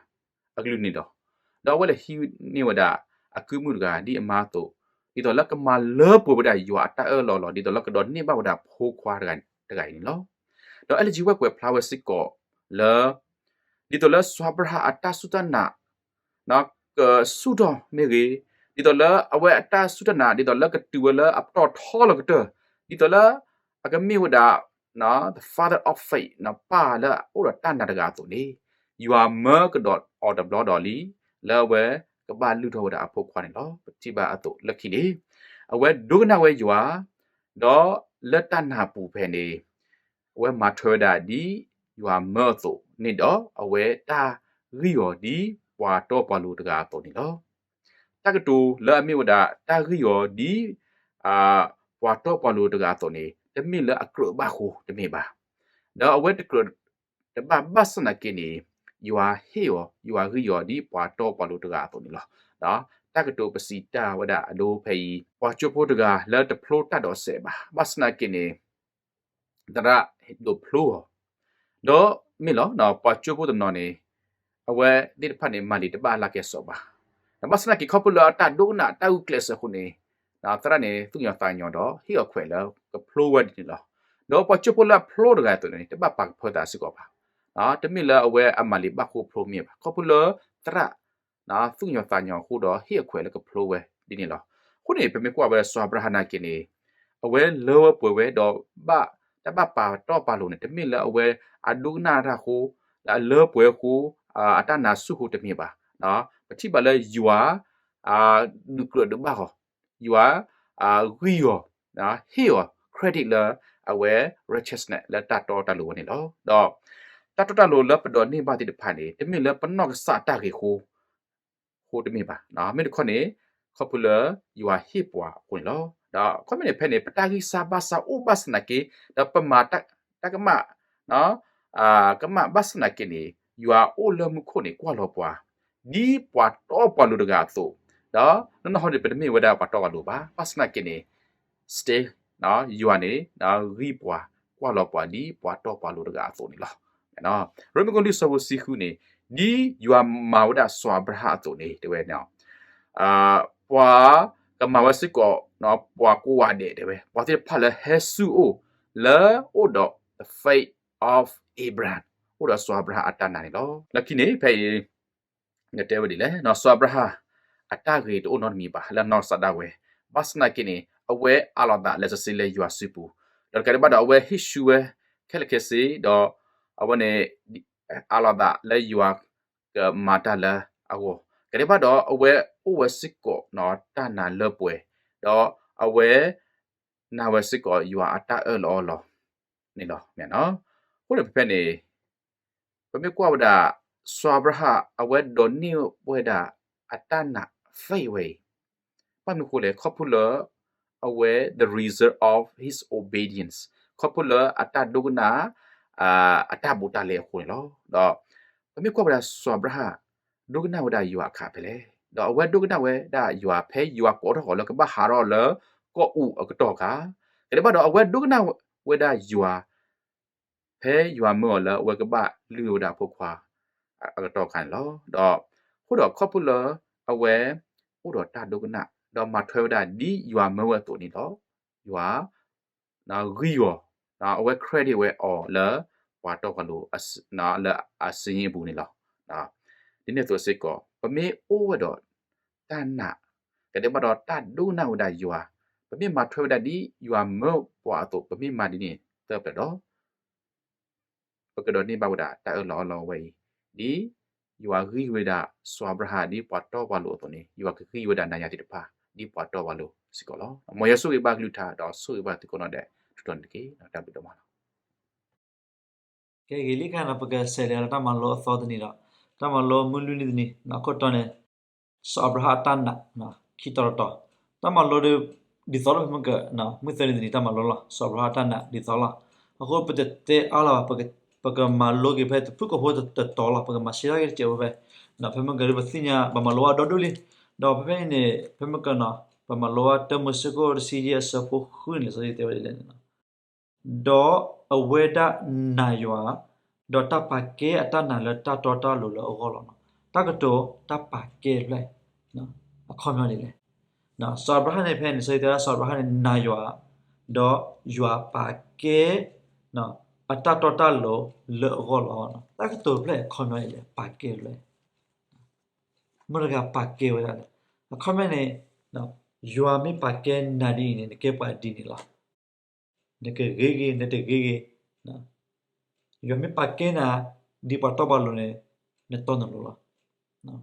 အကလုၢ်န့ၣ်လီၤ. ဒီးအဝဲလဲၤဟံးန့ၢ်ဝဲဒၣ်အကုၢ်မုၣ်တဂၤဒ်အမါအသိး, ဒ်သိးလၢကမၤလၢပှဲၤဝဲဒၣ်ယွၤအတၢ်အၢၣ်လီၤလီၤ ဒ်သိးလၢကဒိးန့ၢ်ဘၣ်ဝဲဒၣ်ဖိခွါတဂၤအံၤန့ၣ်လီၤ. ဒီး Ellen G. White ကွဲးဖျါဝဲစ့ၢ်ကီးလၢ ဒ်သိးလၢစီၤအၤဘြၤဟၣ်အတၢ်စူၢ်တၢ်နာ် ကဆူၣ်ထီၣ်မ့ၢ်ဂ့ၤ, ဒ်သိးလၢအဝဲအတၢ်စူၢ်တၢ်နာ် ဒ်သိးလၢကတုၤဝဲလၢအပတီၢ်ထီလီၤကတၢၢ်, ဒ်သိးလၢအကမ့ၢ်ဝဲဒၣ် the father of faith ပၢ်လၢအအိၣ်ဒီးတၢ်နာ်တဂၤအသိးန့ၣ်, ယွၤမၢကဒီးအီၤတဘျီဒီးလံ လၢအဝဲကဘၣ်လုၢ်ထီၣ်ဝဲဒၣ်အဖိခွါန့ၣ်လီၤ. ပထံၣ်ဘၣ်အသိးလၢခံန့ၣ် အဝဲဒိကနၣ်ဝဲယွၤ, ဒီးလၢတၢ်နာ်ပူၤဖဲန့ၣ် အဝဲမၤထွဲဝဲဒၣ်ဒ်ယွၤမၢအသိးန့ၣ်ဒီး အဝဲတၢ်ဂံၢ်အီၤဒ်ပှၤတီပှၤလိၤတဂၤအသိးန့ၣ်လီၤ. တၢ်ကတိၤလၢအမ့ၢ်ဝဲဒၣ် တၢ်ဂံၢ်အီၤဒ် ပှၤတီပှၤလိၤတဂၤအသိးန့ၣ် တမ့ၢ်လၢအကြၢးဘၣ်ဃိတမ့ၢ်ဘၣ်. ဒီးအဝဲတကြၢးတဘၣ်ဘၣ်ဆၣ်သနာ်က့န့ၣ် ယွၤဟ့ၣ်အီၤ ယွၤဂံၢ်အီၤဒ်ပှၤတီပှၤလိၤတဂၤအသိးန့ၣ်လီၤ. ဒီးတၢ်ကတိၤပစံးတၢ်ဝဲဒၣ်အဒိဖဲအံၤ ပှၤကၠိဖိတဂၤလၢတဖျိတၢ်ဒိးစဲးဘၣ်, ဘၣ်ဆၣ်သနာ်က့န့ၣ် သရၣ်ဒိးဖျိအီၤ, ဒီးမ့ၢ်လီၤ ပှၤကၠိဖိတနီၤန့ၣ် အဝဲသ့ၣ်တဖၣ်န့ၣ် မၤလံာ်တဘၣ်လၢကဲစိးဘၣ်. ဒီးဘၣ်ဆၣ်သနာ်က့ ခီဖျိလၢအတၢ်ဒိကနၣ်တၢ်ဂုာ်ကျဲးစၢးအဃိန့ၣ် သရၣ်န့ၣ် သူၣ်ကညီၤသးကညီၤဒီး ဟ့ၣ်အီၤခွဲးလၢကဖျိဝဲဒ်န့ၣ်လီၤ. ဒီးပှၤကၠိဖိလၢအဖျိတဂၤအသိးန့ၣ် တဘၣ်ပာ်ကဖၢသးစ့ၢ်ကီးဘၣ်. တမ့ၢ်လၢအဝဲအမၤလံာ်ဘၣ်ဃိဖျိမ့ၢ်ဘၣ်. ခီဖျိလၢသရၣ် သူၣ်ကညီၤသးကညီၤအဃိဒီး ဟ့ၣ်အခွဲးလၢကဖျိဝဲဒ်န့ၣ်လီၤ. အဃိန့ၣ် ပမ့ၢ်ကွၢ်ဝဲစီၤအၤဘြၤဟၣ်သနာ်က့န့ၣ် အဝဲလၢဝဲပှဲၤဝဲဒီး ဘၣ်တၢ်ဘၣ်ပာ်တီပာ်လိၤန့ၣ် တမ့ၢ်လၢအဝဲအဒိကနၣ်တၢ်အဃိ လၢအလၢပှဲၤအဃိ အတၢ်နာ်ဆူၣ်အဃိတမ့ၢ်ဘၣ်. ပထံၣ်ဘၣ်လၢယွၤ ဒုးကြၢးဒုးဘၣ်အီၤ, ယွၤ ဂံၢ်အီၤ ဟ့ၣ်အီၤ credit လၢအဝဲ righteousness လၢတၢ်တီတၢ်လိၤဝဲန့ၣ်လီၤ. ဒီးတၢ်တီတၢ်လိၤလၢပဒိးန့ၢ်ဘၣ်သ့ၣ်တဖၣ်န့ၣ် တမ့ၢ်လၢပနီၢ်ကစၢ်တၢ်ဂ့ၤအဃိ အဃိတမ့ၢ်ဘၣ်. မ့ၢ်တခီန့ၣ် ခီဖျိလၢယွၤဟ့ၣ်ပှၤအဃိန့ၣ်လီၤ. ဒီးခီမ့ၢ်န့ၣ်ဖဲန့ၣ် ပတၢ်ဂံၢ်စၢ်ဘါစၢ်အိၣ်ဘၣ်ဆၣ်သနာ်က့ ဒီးပမၤတၢ်ကမၣ် ကမၣ်ဘၣ်ဆၣ်သနာ်က့န့ၣ် ယွၤအိၣ်လၢမူခိၣ်န့ၣ် ကွၢ်လီၤပှၤ ဒ်ပှၤတီပှၤလိၤတဂၤအသိး, ဒီးနီၢ်နီၢ်ဟီန့ၣ် ပတမ့ၢ်ဝဲဒၣ်ပှၤတီပှၤလိၤဘၣ်. ဘၣ်ဆၣ်သနာ်က့န့ၣ် still ယွၤန့ၣ် ဂံၢ်ပှၤ ကွၢ်လီၤပှၤဒ်ပှၤတီပှၤလိၤတဂၤအသိးန့ၣ်လီၤ. ရိမ့ၤခိၣ်လွံၢ်ဆၢဖိတဆံဃုန့ၣ် ဒ်ယွၤမၤဝဲဒၣ်စီၤအၤဘြၤဟၣ်အသိးန့ၣ် တဲဝဲန့ၣ် ပှၤကမၤဝဲစ့ၢ်ကီး ပှၤကိးဂၤဒဲးတဲဝဲ ပှၤသ့ၣ်တဖၣ်လၢဟဲဆူၣ်အအိၣ် လၢအိၣ်ဒီး the faith of Abraham အိၣ်ဒီးစီၤအၤဘြၤဟၣ်အတၢ်နာ်န့ၣ်လီၤ. လၢခံန့ၣ် ဖဲအံၤ နတဲဝဲဒ်လဲၣ်, စီၤအၤဘြၤဟၣ် အတၢ်ဂ့ၤတအိၣ်နီတမံၤဘၣ် လၢနီၢ်ကစၢ်ဒၣ်ဝဲ, ဘၣ်ဆၣ်သနာ်က့န့ၣ် အဝဲအးလီၤသးလံာ်စီဆှံလၢယွၤစုပူၤ, ဒီးတကးဒံးဘၣ်ဒီး အဝဲဟ့ၣ်ဆူၣ်ဝဲ ခဲလၢာ်ခဲဆ့, ဒီးအဝဲန့ၣ် အးလီၤသးလၢယွၤကမၤတၢ်လၢအဂီၢ်, တကးဒံးဘၣ်ဒီး အဝဲအိၣ်ဝဲစ့ၢ်ကီး တၢ်နာ်လၢပှဲၤ, ဒီးအဝဲ နာ်ဝဲစ့ၢ်ကီးယွၤအတၢ်အၢၣ်လီၤအီလီၤန့ၣ်လီၤ. အဃိန့ၣ်ဖဲန့ၣ် ပမ့ၢ်ကွၢ်ဝဲဒၣ် စီၤအၤဘြၤဟၣ် အဝဲဒိးန့ၢ်ဝဲဒၣ်အတၢ်နာ် faith ဝဲအံၤ ဘၣ်မနုၤအဃိလဲၣ်, ခီဖျိလၢ အဝဲ the result of his obedience, ခီဖျိလၢအတၢ်ဒိကနၣ် အတၢ်ဘူးတၢ်လဲအဃိန့ၣ်လီၤ. ဒီးပမ့ၢ်ကွၢ်ဝဲဒၣ်စီၤအၤဘြၤဟၣ် ဒိကနၣ်ဝဲဒၣ်ယွၤအခါဖဲလဲၣ်, ဒီးအဝဲဒိကနၣ်ဝဲဒၣ်ယွၤဖဲယွၤကိးထီၣ်အီၤလၢကဘၣ်ဟးထီၣ်လၢကီၢ်အူးအကတီၢ်အခါ, ကဒဲးဘၣ်ဒီးအဝဲဒိကနၣ်ဝဲဒၣ်ယွၤ ဖဲယွၤမၢအီၤလၢအဝဲကဘၣ်လုၢ်ဝဲဒၣ်အဖိခွါအကတီၢ်အခါန့ၣ်လီၤ. ဒီးအဃိဒီးခီဖျိလၢအဝဲအိၣ်ဒီးတၢ်ဒိကနၣ် ဒီးမၤထွဲဝဲဒၣ်ဒ်ယွၤမၢဝဲအသိးန့ၣ်လီၤ. ယွၤ ဂံၢ်ယီၤ အဝဲ credit ဝဲအီၤလၢပှၤတီပှၤလိၤ လၢအစံယ့အပူၤန့ၣ်လီၤ. ဒ်န့ၣ်အသိးစ့ၢ်ကီး ပမ့ၢ်အိၣ်ဝဲဒီးတၢ်နာ် ကဒဲးဘၣ်ဒီးတၢ်ဒိကနၣ်ဝဲဒၣ်ယွၤ, ပမ့ၢ်မၤထွဲဝဲဒၣ်ဒ်ယွၤမၢပှၤအသိး ပမ့ၢ်မၤဒ်န့ၣ်သၢပျၢၤဒီး ပကဒိးန့ၢ်ဘၣ်ဝဲဒၣ်တၢ်အၢၣ်လီၤအီလီၤဝဲအံၤ, ဒ်ယွၤဂံၢ်ဝဲဒၣ်စီၤအၤဘြၤဟၣ်ဒ်ပှၤတီပှၤလိၤအသိးန့ၣ် ယွၤကဂံၢ်ဝဲဒၣ်နၤယၤသ့ၣ်တဖၣ် ဒ်ပှၤတီပှၤလိၤစ့ၢ်ကီးလီၤ. မ်ယွၤဆိၣ်ဂ့ၤဘၣ်ကလုၢ်ကထါ ဒီးဆိၣ်ဂ့ၤဘၣ်သုကိးနီၢ်ဒဲး ထုးထီၣ်န့ၣ်တက့ၢ်. တၢ်ဘျုးဒိၣ်မးလီၤ. ကဲဂ့ၤလံခါန့ၣ် ပကဆဲးလဲၤလၢတၢ်မၤလိအသီတနံၤဒီး တၢ်မၤလိမုၢ်လွံၢ်နံၤတနံၤ အခိၣ်တီန့ၣ် စီၤအၤဘြၤဟၣ်အတၢ်နာ် ခံတီၤတတီၤ, တၢ်မၤလိဒီး ဒ်သိးလီၤ ဖဲမ့ၢ်က မုၢ်သၢနံၤတနံၤတၢ်မၤလိလီၤ စီၤအၤဘြၤဟၣ်အတၢ်နာ်ဒ်သိးလီၤ. အဃိပတတဲအါလီၤဘၣ် ပကမၤလိက့ၤဖဲတဖုၣ်ကိာ်ဖိတတီၤလီၤ ပကမၤရှဲထီၣ်က့ၤတစဲးဖိဖဲ ဖဲမ့ၢ်ကဒီးပသ့ၣ်ညါ ပမၤလိဘၣ်ဒီဒူၣ်လံ, ဒီးဖဲဖဲအံၤန့ၣ် ဖဲမ့ၢ်က ပမၤလိဘၣ်တၢမိၤၡ့ခိၣ်တဆံယဲၢ်အဆၢဖိဃုန့ၣ် လံာ်စီဆှံတဲဝဲဒ်လဲၣ်န့ၣ်လီၤ. ဒီးအဝဲဒၣ်နာ်ယွၤ, ဒီးတၢ်ပာ်ကဲအတၢ်နာ်လၢတၢ်တီတၢ်လိၤလၢအဂီၢ်လီၤ. တၢ်ကတိၤတၢ်ပာ်ကဲတဖျၢၣ် အခီပညီဒ်လဲၣ်. စီၤအၤဘြၤဟၣ်န့ၣ် ဖဲန့ၣ် စီၤအၤဘြၤဟၣ်န့ၣ် နာ်ယွၤ, ဒီးယွၤပာ်ကဲ အတၢ်တီတၢ်လိၤလၢအဂီၢ်လီၤ. တၢ်ကတိၤတဖျၢၣ်အခီပညီဒ်လဲၣ် ပာ်ကဲတဖျၢၣ် မတၤတဂၤပာ်ကဲဝဲဒၣ်လဲၣ်. အခီပညီန့ၣ် ယွၤမ့ၢ်ပာ်ကဲနၤဒ်အံၤန့ၣ် နကဲပှၤဒ်န့ၣ်လီၤ. နကဂ့ၤဂ့ၤ နတဂ့ၤဂ့ၤ, ယွၤမ့ၢ်ပာ်ကဲနၤ ဒ်ပှၤတီပှၤလိၤန့ၣ် နတီနလိၤလီၤ.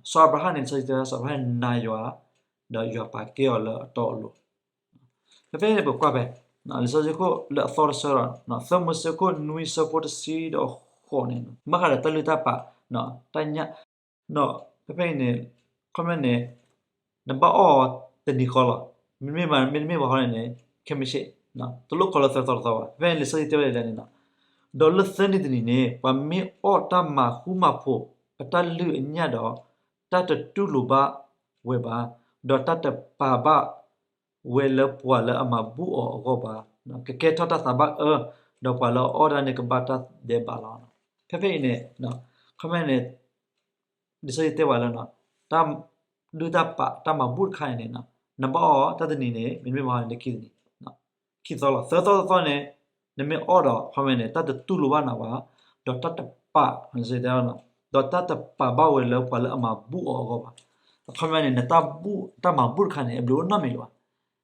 စီၤအၤဘြၤဟၣ်န့ၣ် စီၤအၤဘြၤဟၣ်နာ်ယွၤ, ဒီးယွၤပာ်ကဲအီၤလၢအတီအလိၤ. ဖဲဖဲအံၤန့ၣ် ပကွၢ်ဖဲ လံာ်စီဆှံခိၣ်လၢအသီတဆၢဒီး သၢမိၤၡ့ခိၣ်နွံဆၢဖိတဆံဒီးဃိးန့ၣ် ဘၣ်ဃးဒီးတၢ်လုၢ်တၢ်ပာ် တၢ်ညၣ် ဒီးဖဲဖဲအံၤန့ၣ် ခီပညီန့ၣ် နဘၣ်အီၣ်တနံၤဃီလီၤ. မ့တမ့ၢ်ဘၣ် မ့တမ့ၢ်ဘၣ်ဃီန့ၣ် ခဲမုၢ်ဆ့ၣ် တလိၣ်ခီလၢသၢသီတသီဘၣ်. ဖဲဖဲအံၤလံာ်စီဆှံတဲဝဲဒ်လဲၣ်န့ၣ်လီၤ. ဒီးလၢသၢနံၤတနံၤန့ၣ် ပှၤမ့ၢ်အီၣ်တၢ်မၤဃူမၤဖိးအတၢ်လုၢ်အညၣ်ဒီး တၢ်တတူၢ်လိာ်ဘၣ်ဝဲဘၣ်, ဒီးတၢ်တပာ်ဘၣ်ဝဲလၢပှၤလၢအမၤဘူၣ်အီၤအဂီၢ်ဘၣ်, ကကဲထီၣ်တၢ်သးဘၣ်အၢ, ဒီးပှၤလၢအအီၣ်ဒၣ်န့ၣ်ကဘၣ်တၢ်ဒဲးဘးလီၤ. ဖဲဖဲအံၤန့ၣ် ခီပညီန့ၣ် လံာ်စီဆှံတဲပှၤလၢ တၢ်လုၢ်တၢ်ပာ်တၢ်မၤဘူၣ်တခါအံၤန့ၣ် နဘၣ်အီၣ်တၢ်တနံၤန့ၣ် မ့တမ့ၢ်ဘၣ်န့ၣ် ခံသီလီၤ. သၢသီတသီန့ၣ် နမ့ၢ်အီၣ်ဒီး ခီပညီန့ၣ် တၢ်တတူၢ်လိာ်ဘၣ်နၤဘၣ်, ဒီးတၢ်တပာ် လံာ်စီဆှံတဲ ဒီးတၢ်တပာ်ဘၣ်ဝဲလၢပှၤလၢအမၤဘူၣ်အီၤအဂီၢ်ဘၣ်. အခီပညီန့ၣ် နတၢ်မၤဘူၣ်တခါန့ၣ် အဘျုးအိၣ်နီတမံၤလၢၤဘၣ်.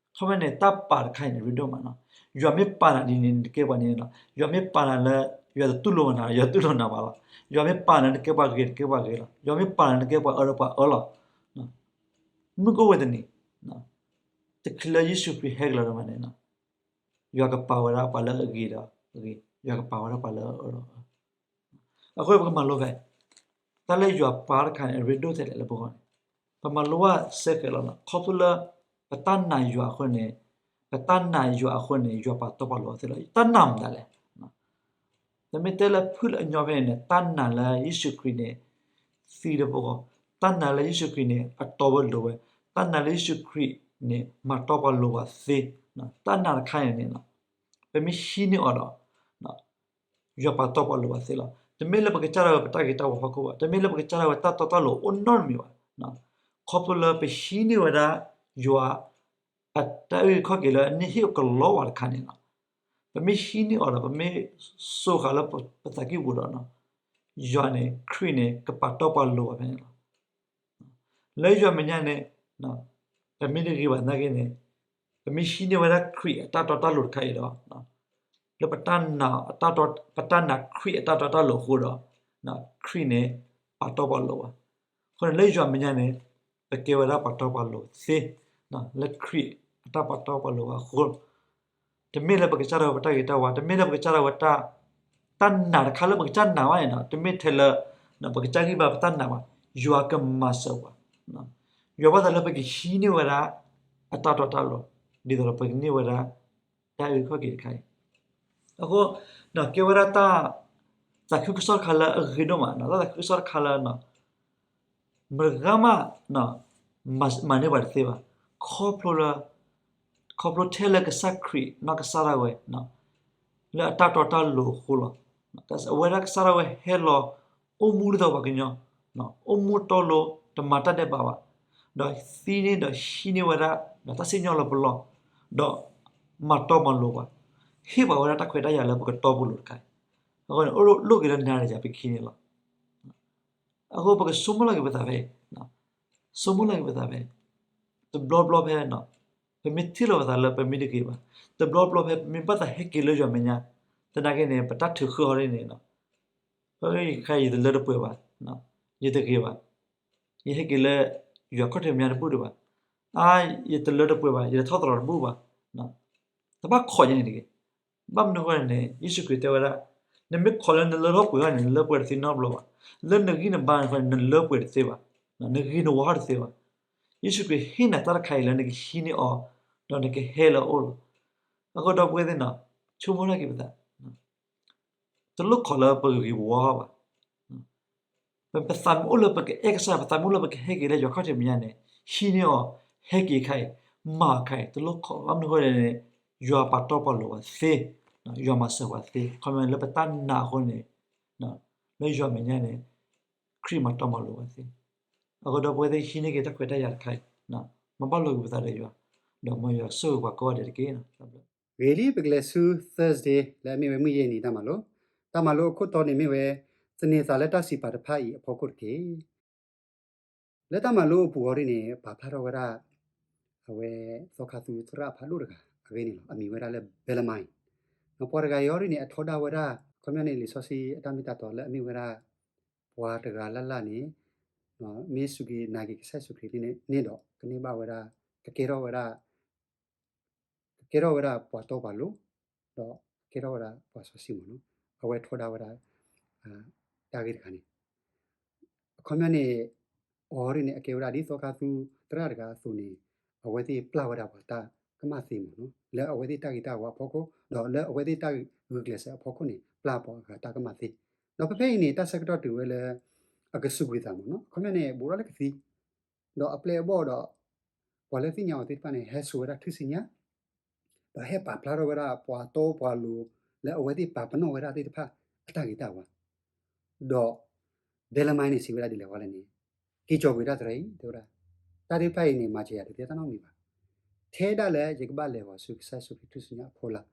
ခီပညီန့ၣ် တၢ်ပာ်တခါအံၤန့ၣ် ရ့ဒိၣ်မးလီၤ. ယွၤမ့ၢ်ပာ်နၤဒ်န့ၣ် နကဲပှၤဒ်န့ၣ်လီၤ. ယွၤမ့ၢ်ပာ်နၤလၢ ယွၤတတူၢ်လိာ်နၤ ယွၤတူၢ်လိာ်နၤဘၣ်လီၤ. ယွၤမ့ၢ်ပာ်နၤနကဲပှၤဂ့ၤ နကဲပှၤဂ့ၤလီၤ. ယွၤမ့ၢ်ပာ်နၤနကဲပှၤအၢဒီးပှၤအၢလီၤ. မုၢ်ကအိၣ်ဝဲတနံၤ တချုးလၢယ့ၣ်ၡူးခရံာ်ဟဲက့ၤလီၤဒၣ်ဝဲန့ၣ် ယွၤကပာ်ဝဲဒၣ်ပှၤလၢအဂ့ၤဒီးအဂ့ၤ, ယွၤကပာ်ဝဲဒၣ်ပှၤလၢအအၢဒီးအၢ. အဃိပကမၤလိဖဲ တၢ်လၢယွၤပာ်တခါန့ၣ် အရ့ဒိၣ်ထဲလဲၣ်လၢပဂီၢ်န့ၣ် ပမၤလိဘၣ်စဲဃဲးလီၤ. ခီဖျိလၢ ပတၢ်နာ်ယွၤအဃိန့ၣ်, ပတၢ်နာ်ယွၤအဃိန့ၣ် ယွၤပာ်တီပာ်လိၤအီၤသ့လီၤ. တၢ်နာ်မတၤလဲၣ်. ပမ့ၢ်တဲလၢဖုၣ်လၢအညီဖဲန့ၣ်န့ၣ် တၢ်နာ်လၢယ့ၣ်ၡူးခရံာ်န့ၣ် သံလၢပဂီၢ်, တၢ်နာ်လၢယ့ၣ်ၡူးခရံာ်န့ၣ် အတီဝဲလိၤဝဲ, တၢ်နာ်လၢယ့ၣ်ၡူးခရံာ်န့ၣ် မၤတီပာ်လိၤပှၤသ့, တၢ်နာ်တခါအံၤန့ၣ် ပမ့ၢ်ဟံးန့ၢ်အီၤဒီး ယွၤပာ်တီပာ်လိၤပှၤသ့လီၤ. တမ့ၢ်လၢပကစၢ်ဒၣ်ဝဲပတၢ်ဂ့ၤတၢ်ဝါဟီၣ်ခိၣ်ဘၣ်, တမ့ၢ်လၢပကစၢ်ဒၣ်ဝဲတၢ်တီတၢ်လိၤအိၣ်နီတမံၤဘၣ်. ခီဖျိလၢပဟံးန့ၢ်ဝဲဒၣ် ယွၤ အတၢ်အုၣ်ခီၣ်က့ၤလၢအန့ၢ်ဟ့ၣ်အကလီဝဲတခါန့ၣ်လီၤ. ပမ့ၢ်ဟံးန့ၢ်အီၤဒီး ပမ့ၢ်စိာ်ဃာ်လၢပသးကံၢ်ပူၤဒီး ယွၤန့ၣ် ခရံာ်န့ၣ် ကပာ်တီပာ်လိၤပှၤဖဲန့ၣ်လီၤ. လၢယွၤမဲာ်ညါန့ၣ် ပမ့ၢ်တဂ့ၤဘၣ်သနာ်က့န့ၣ် ပမ့ၢ်ဟံးန့ၢ်ဝဲဒၣ်ခရံာ်အတၢ်တီတၢ်လိၤတခါအံၤဒီး လၢပတၢ်နာ် ပတၢ်နာ်ခရံာ်အတၢ်တီတၢ်လိၤအဃိဒီး ခရံာ်န့ၣ် ပာ်တီပာ်လိၤပှၤ. အဃိန့ၣ်လၢယွၤမဲာ်ညါန့ၣ် ပကဲဝဲဒၣ်ပှၤတီပှၤလိၤသ့ လၢခရံာ်အတၢ်ပာ်တီပာ်လိၤပှၤအဃိ တမ့ၢ်လၢပကစၢ်ဒၣ်ဝဲပတၢ်ဂ့ၤတၢ်ဝါ, တမ့ၢ်လၢပကစၢ်ဒၣ်ဝဲတၢ် တၢ်နာ်တခါလၢပကစၢ်နာ်ဘၣ်န့ၣ်လီၤ. တမ့ၢ်ထဲလၢ ပကစၢ်ဂံၢ်ဘါပတၢ်နာ်ဘၣ်, ယွၤကမၤစၢၤပှၤ. ယွၤဘၣ်သးလၢပကဟံးန့ၢ်ဝဲဒၣ် အတၢ်တီတၢ်လိၤ ဒ်သိးဒီးပကန့ၢ်ဝဲဒၣ် တၢ်အုၣ်ခီၣ်က့ၤတခါအံၤ အဃိ ကဲဝဲဒၣ်တၢ်သးခုကစီၣ်တခါလၢအဂ့ၤဒိၣ်မး, တၢ်သးခုကစီၣ်တခါလၢ မတၤဂၤမး မၤန့ၢ်ပှၤတသ့ဘၣ်. ခီဖျိလၢ ခီဖျိထဲလၢကစၢ်ခရံာ်နီၢ်ကစၢ်ဒၣ်ဝဲ လၢအတၢ်တီတၢ်လိၤအဃိလီၤ. အဝဲဒၣ်ကစၢ်ဒၣ်ဝဲဟဲလီၤ အိၣ်မူဒ်သိးပှၤကညီ, အိၣ်မူတီလိၤ တမၤတၢ်ဒဲးဘးဘၣ်, ဒီးသံန့ၢ်ဒီးဟံးန့ၢ်ဝဲဒၣ် ဒီးတၢ်စံၣ်ညီၣ်လၢပလီၢ်, ဒီးမၤတီမၤလိၤပှၤ, ဟ့ၣ်ပှၤဝဲဒၣ်တၢ်ခွဲးတၢ်ယာ်လၢပကတီပလိၤတခါအံၤ, အဃိန့ၣ် အိၣ်လိၣ်က့ၤလၢနၤဒီးယၤပကဟံးန့ၢ်လီၤ. အဃိပကဆိကမိၣ်လီၤက့ၤပသးဖဲအံၤ, ဆိကမိၣ်လီၤက့ၤပသးဖဲအံၤ, တဘျီဘျီဖဲ ပမ့ၢ်ထံၣ်လိာ်ပသးလၢပမ့ၢ်တဂ့ၤဘၣ်, တဘျီဘျီဖဲပမ့ၢ်ဘၣ်သးဟဲက့ၤလၢယွၤမဲာ်ညါ, သနာ်က့န့ၣ် ပတၢ်ထုးဃၢအီၤဒ်န့ၣ် ယတလၢတပှဲၤဘၣ်, ယတဂ့ၤဘၣ်, ယဟဲက့ၤလၢယွၤခီၣ်ထံးမဲာ်ညါတဘူၣ်ဒံးဘၣ်, အါ ယတလၢတပှဲၤဘၣ်, ယတထီၣ်သတြီၤတဘူၣ်ဘၣ်, တဘၣ်ခိးယဲန့ၣ်တဂ့ၤ. ဘၣ်မနုၤအဃိန့ၣ် ယ့ၣ်ၡူးခရံာ်တဲဝဲဒၣ်, နမ့ၢ်ခိးလၢနလၢထီၣ်ပှဲၤထီၣ်န့ၣ် နလၢပှဲၤတသ့နီတဘျီဘၣ်, လၢနဂံၢ်နဘါန့ၣ် နလၢပှဲၤတသ့ဘၣ်, နဂ့ၤနဝါထီၣ်တသ့ဘၣ်. ယ့ၣ်ၡူးခရံာ်ဟ့ၣ်နၤတၢ်တခါအံၤလၢနကဟံးန့ၢ်အီၤ, ဒီးနကဟဲလၢအအိၣ်လီၤ. အဃိဒီပုၢ်ဝဲၢ်သ့ၣ်နီၤ, ဆိကမိၣ်ထီၣ်က့ၤပသး, တလိၣ်ခိးလၢပဂ့ၤပဝါဘၣ်. ပသးမ့ၢ်အိၣ်လၢပကအဲၣ်ကစၢ်, ပသးမ့ၢ်အိၣ်လၢပကဟဲက့ၤလၢယွၤခီၣ်ထံးမဲာ်ညါန့ၣ်, ဟံးန့ၢ်အီၤ, ဟဲက့ၤခါအံၤ, မၤခါအံၤ, တလိၣ်ခိး, ဘၣ်မနုၤအဃိန့ၣ်, ယွၤပာ်တီပာ်လိၤပှၤသ့, ယွၤမၤစၢၤပှၤသ့, ခီမ့ၢ်လၢပတၢ်နာ်အဃိန့ၣ်, လၢယွၤမဲာ်ညါန့ၣ်, ခရံာ်မၤတီမၤလိၤပှၤသ့. အဃိဒီပုၢ်ဝဲၢ်သ့ၣ် ဟံးန့ၢ်က့ၤတၢ်ခွဲးတၢ်ယာ်တခါအံၤ, မၤဘၣ်လိာ်က့ၤပသးဒီးယွၤ, ဒီးမ်ယွၤဆိၣ်ဂ့ၤပှၤကိးဂၤဒဲးတက့ၢ်. ဂ့ၤလံ ပကလဲၤဆူ Thursday လၢအမ့ၢ်ဝဲမုၢ်ယဲၢ်နံၤတၢ်မၤလိ, တၢ်မၤလိအခိၣ်တီန့ၣ်မ့ၢ်ဝဲ, သန့ၤသးလၢတၢ်စံးပာ်တဖၣ်အံၤအဖီခိၣ်တက့ၢ်. လၢတၢ်မၤလိအပူၤအီၤဒ်န့ၣ် ပာ်ဖျါထီၣ်ဝဲဒၣ် အဝဲသီခါသူသရၣ်ဖးဒိၣ်တဂၤအဂ့ၢ်န့ၣ်လီၤ. အမံၤဝဲဒၣ်လၢ Bellarmine, ပှၤတဂၤအံၤအီၤဒ်န့ၣ် အထီဒါဝဲဒၣ် ခီပညီန့ၣ် လံာ်စီဆှံအတၢ်မ့ၢ်တၢ်တီလၢအမ့ၢ်ဝဲဒၣ် ပှၤတဂၤလၢ်လၢ်န့ၣ် မ့ၢ်စူၢ်က့ၤနာ်က့ၤကစၢ်ယ့ၣ်ၡူးခရံာ်န့ၣ်ဒီး ကန့ၢ်ဘၣ်ဝဲဒၣ်, ကကဲထီၣ်ဝဲဒၣ် ကကဲထီၣ်ဝဲဒၣ်ပှၤတီပှၤလိၤ, ဒီးကကဲထီၣ်ဝဲဒၣ်ပှၤစီဆှံမ့ၢ်နီၤ, အဝဲထီဒါဝဲဒၣ် တၢ်ဂ့ၢ်တခါန့ၣ်. အခီပညီန့ၣ် အီၤဒ်န့ၣ် အကဲဝဲဒၣ်ဒ်သီခါသူသရၣ်တဂၤအသိးန့ၣ်, အဝဲသ့ၣ်ပျၢ်ဝဲဒၣ်ပှၤတၢ်ကမၣ်သ့မ့ၢ်နီၤ, လၢအဝဲသ့ၣ်တၢ်ဂ့ၤတၢ်ဝါအဖီခိၣ်, ဒီးလၢအဝဲသ့ၣ်တၢ်ဂုာ်ကျဲးစၢးအဖီခိၣ်န့ၣ် ပျၢ်ပှၤအဂၤတၢ်ကမၣ်သ့. ဒီးဖဲဖဲအံၤန့ၣ် တၢ်ဆၢကတီၢ်တုၤဝဲလၢ အကစူးကွံာ်သးမ့ၢ်နီၤ, အခီပညီန့ၣ် ဘူးထီၣ်လၢကသံ ဒီးအပျဲၢ်အဘီၣ်ဒီး ပှၤလၢသ့ၣ်ညါအီၤသ့ၣ်တဖၣ်န့ၣ် ဟဲစိာ်ဝဲဒၣ်ထူၣ်စုညါ, ဒီးဟဲပာ်ဖျါထီၣ်ဝဲဒၣ်ပှၤတီပှၤလိၤ လၢအဝဲသ့ၣ်ပာ်ပနီၣ်ဝဲဒၣ်သ့ၣ်တဖၣ်အတၢ်ဂ့ၤတၢ်ဝါ, ဒီး Bellarmine န့ၣ် စံးဝဲဒၣ်ဒ်လဲၣ်ဝဲလဲၣ်န့ၣ်, က့ၤကၠီၤကွံာ်တၢ်တရံးအံၤ တဲဝဲဒၣ်, တၢ်သ့ၣ်တဖၣ်အံၤန့ၣ် မၤစၢၤယၤတသ့တၢ်နီတမံၤဘၣ်. ထဲဒၣ်လၢယကဘၣ်လဲၤဃီၤဆူကစၢ်ယ့ၣ်ၡူးခရံာ်ထူၣ်စုညါအဖီလာ်,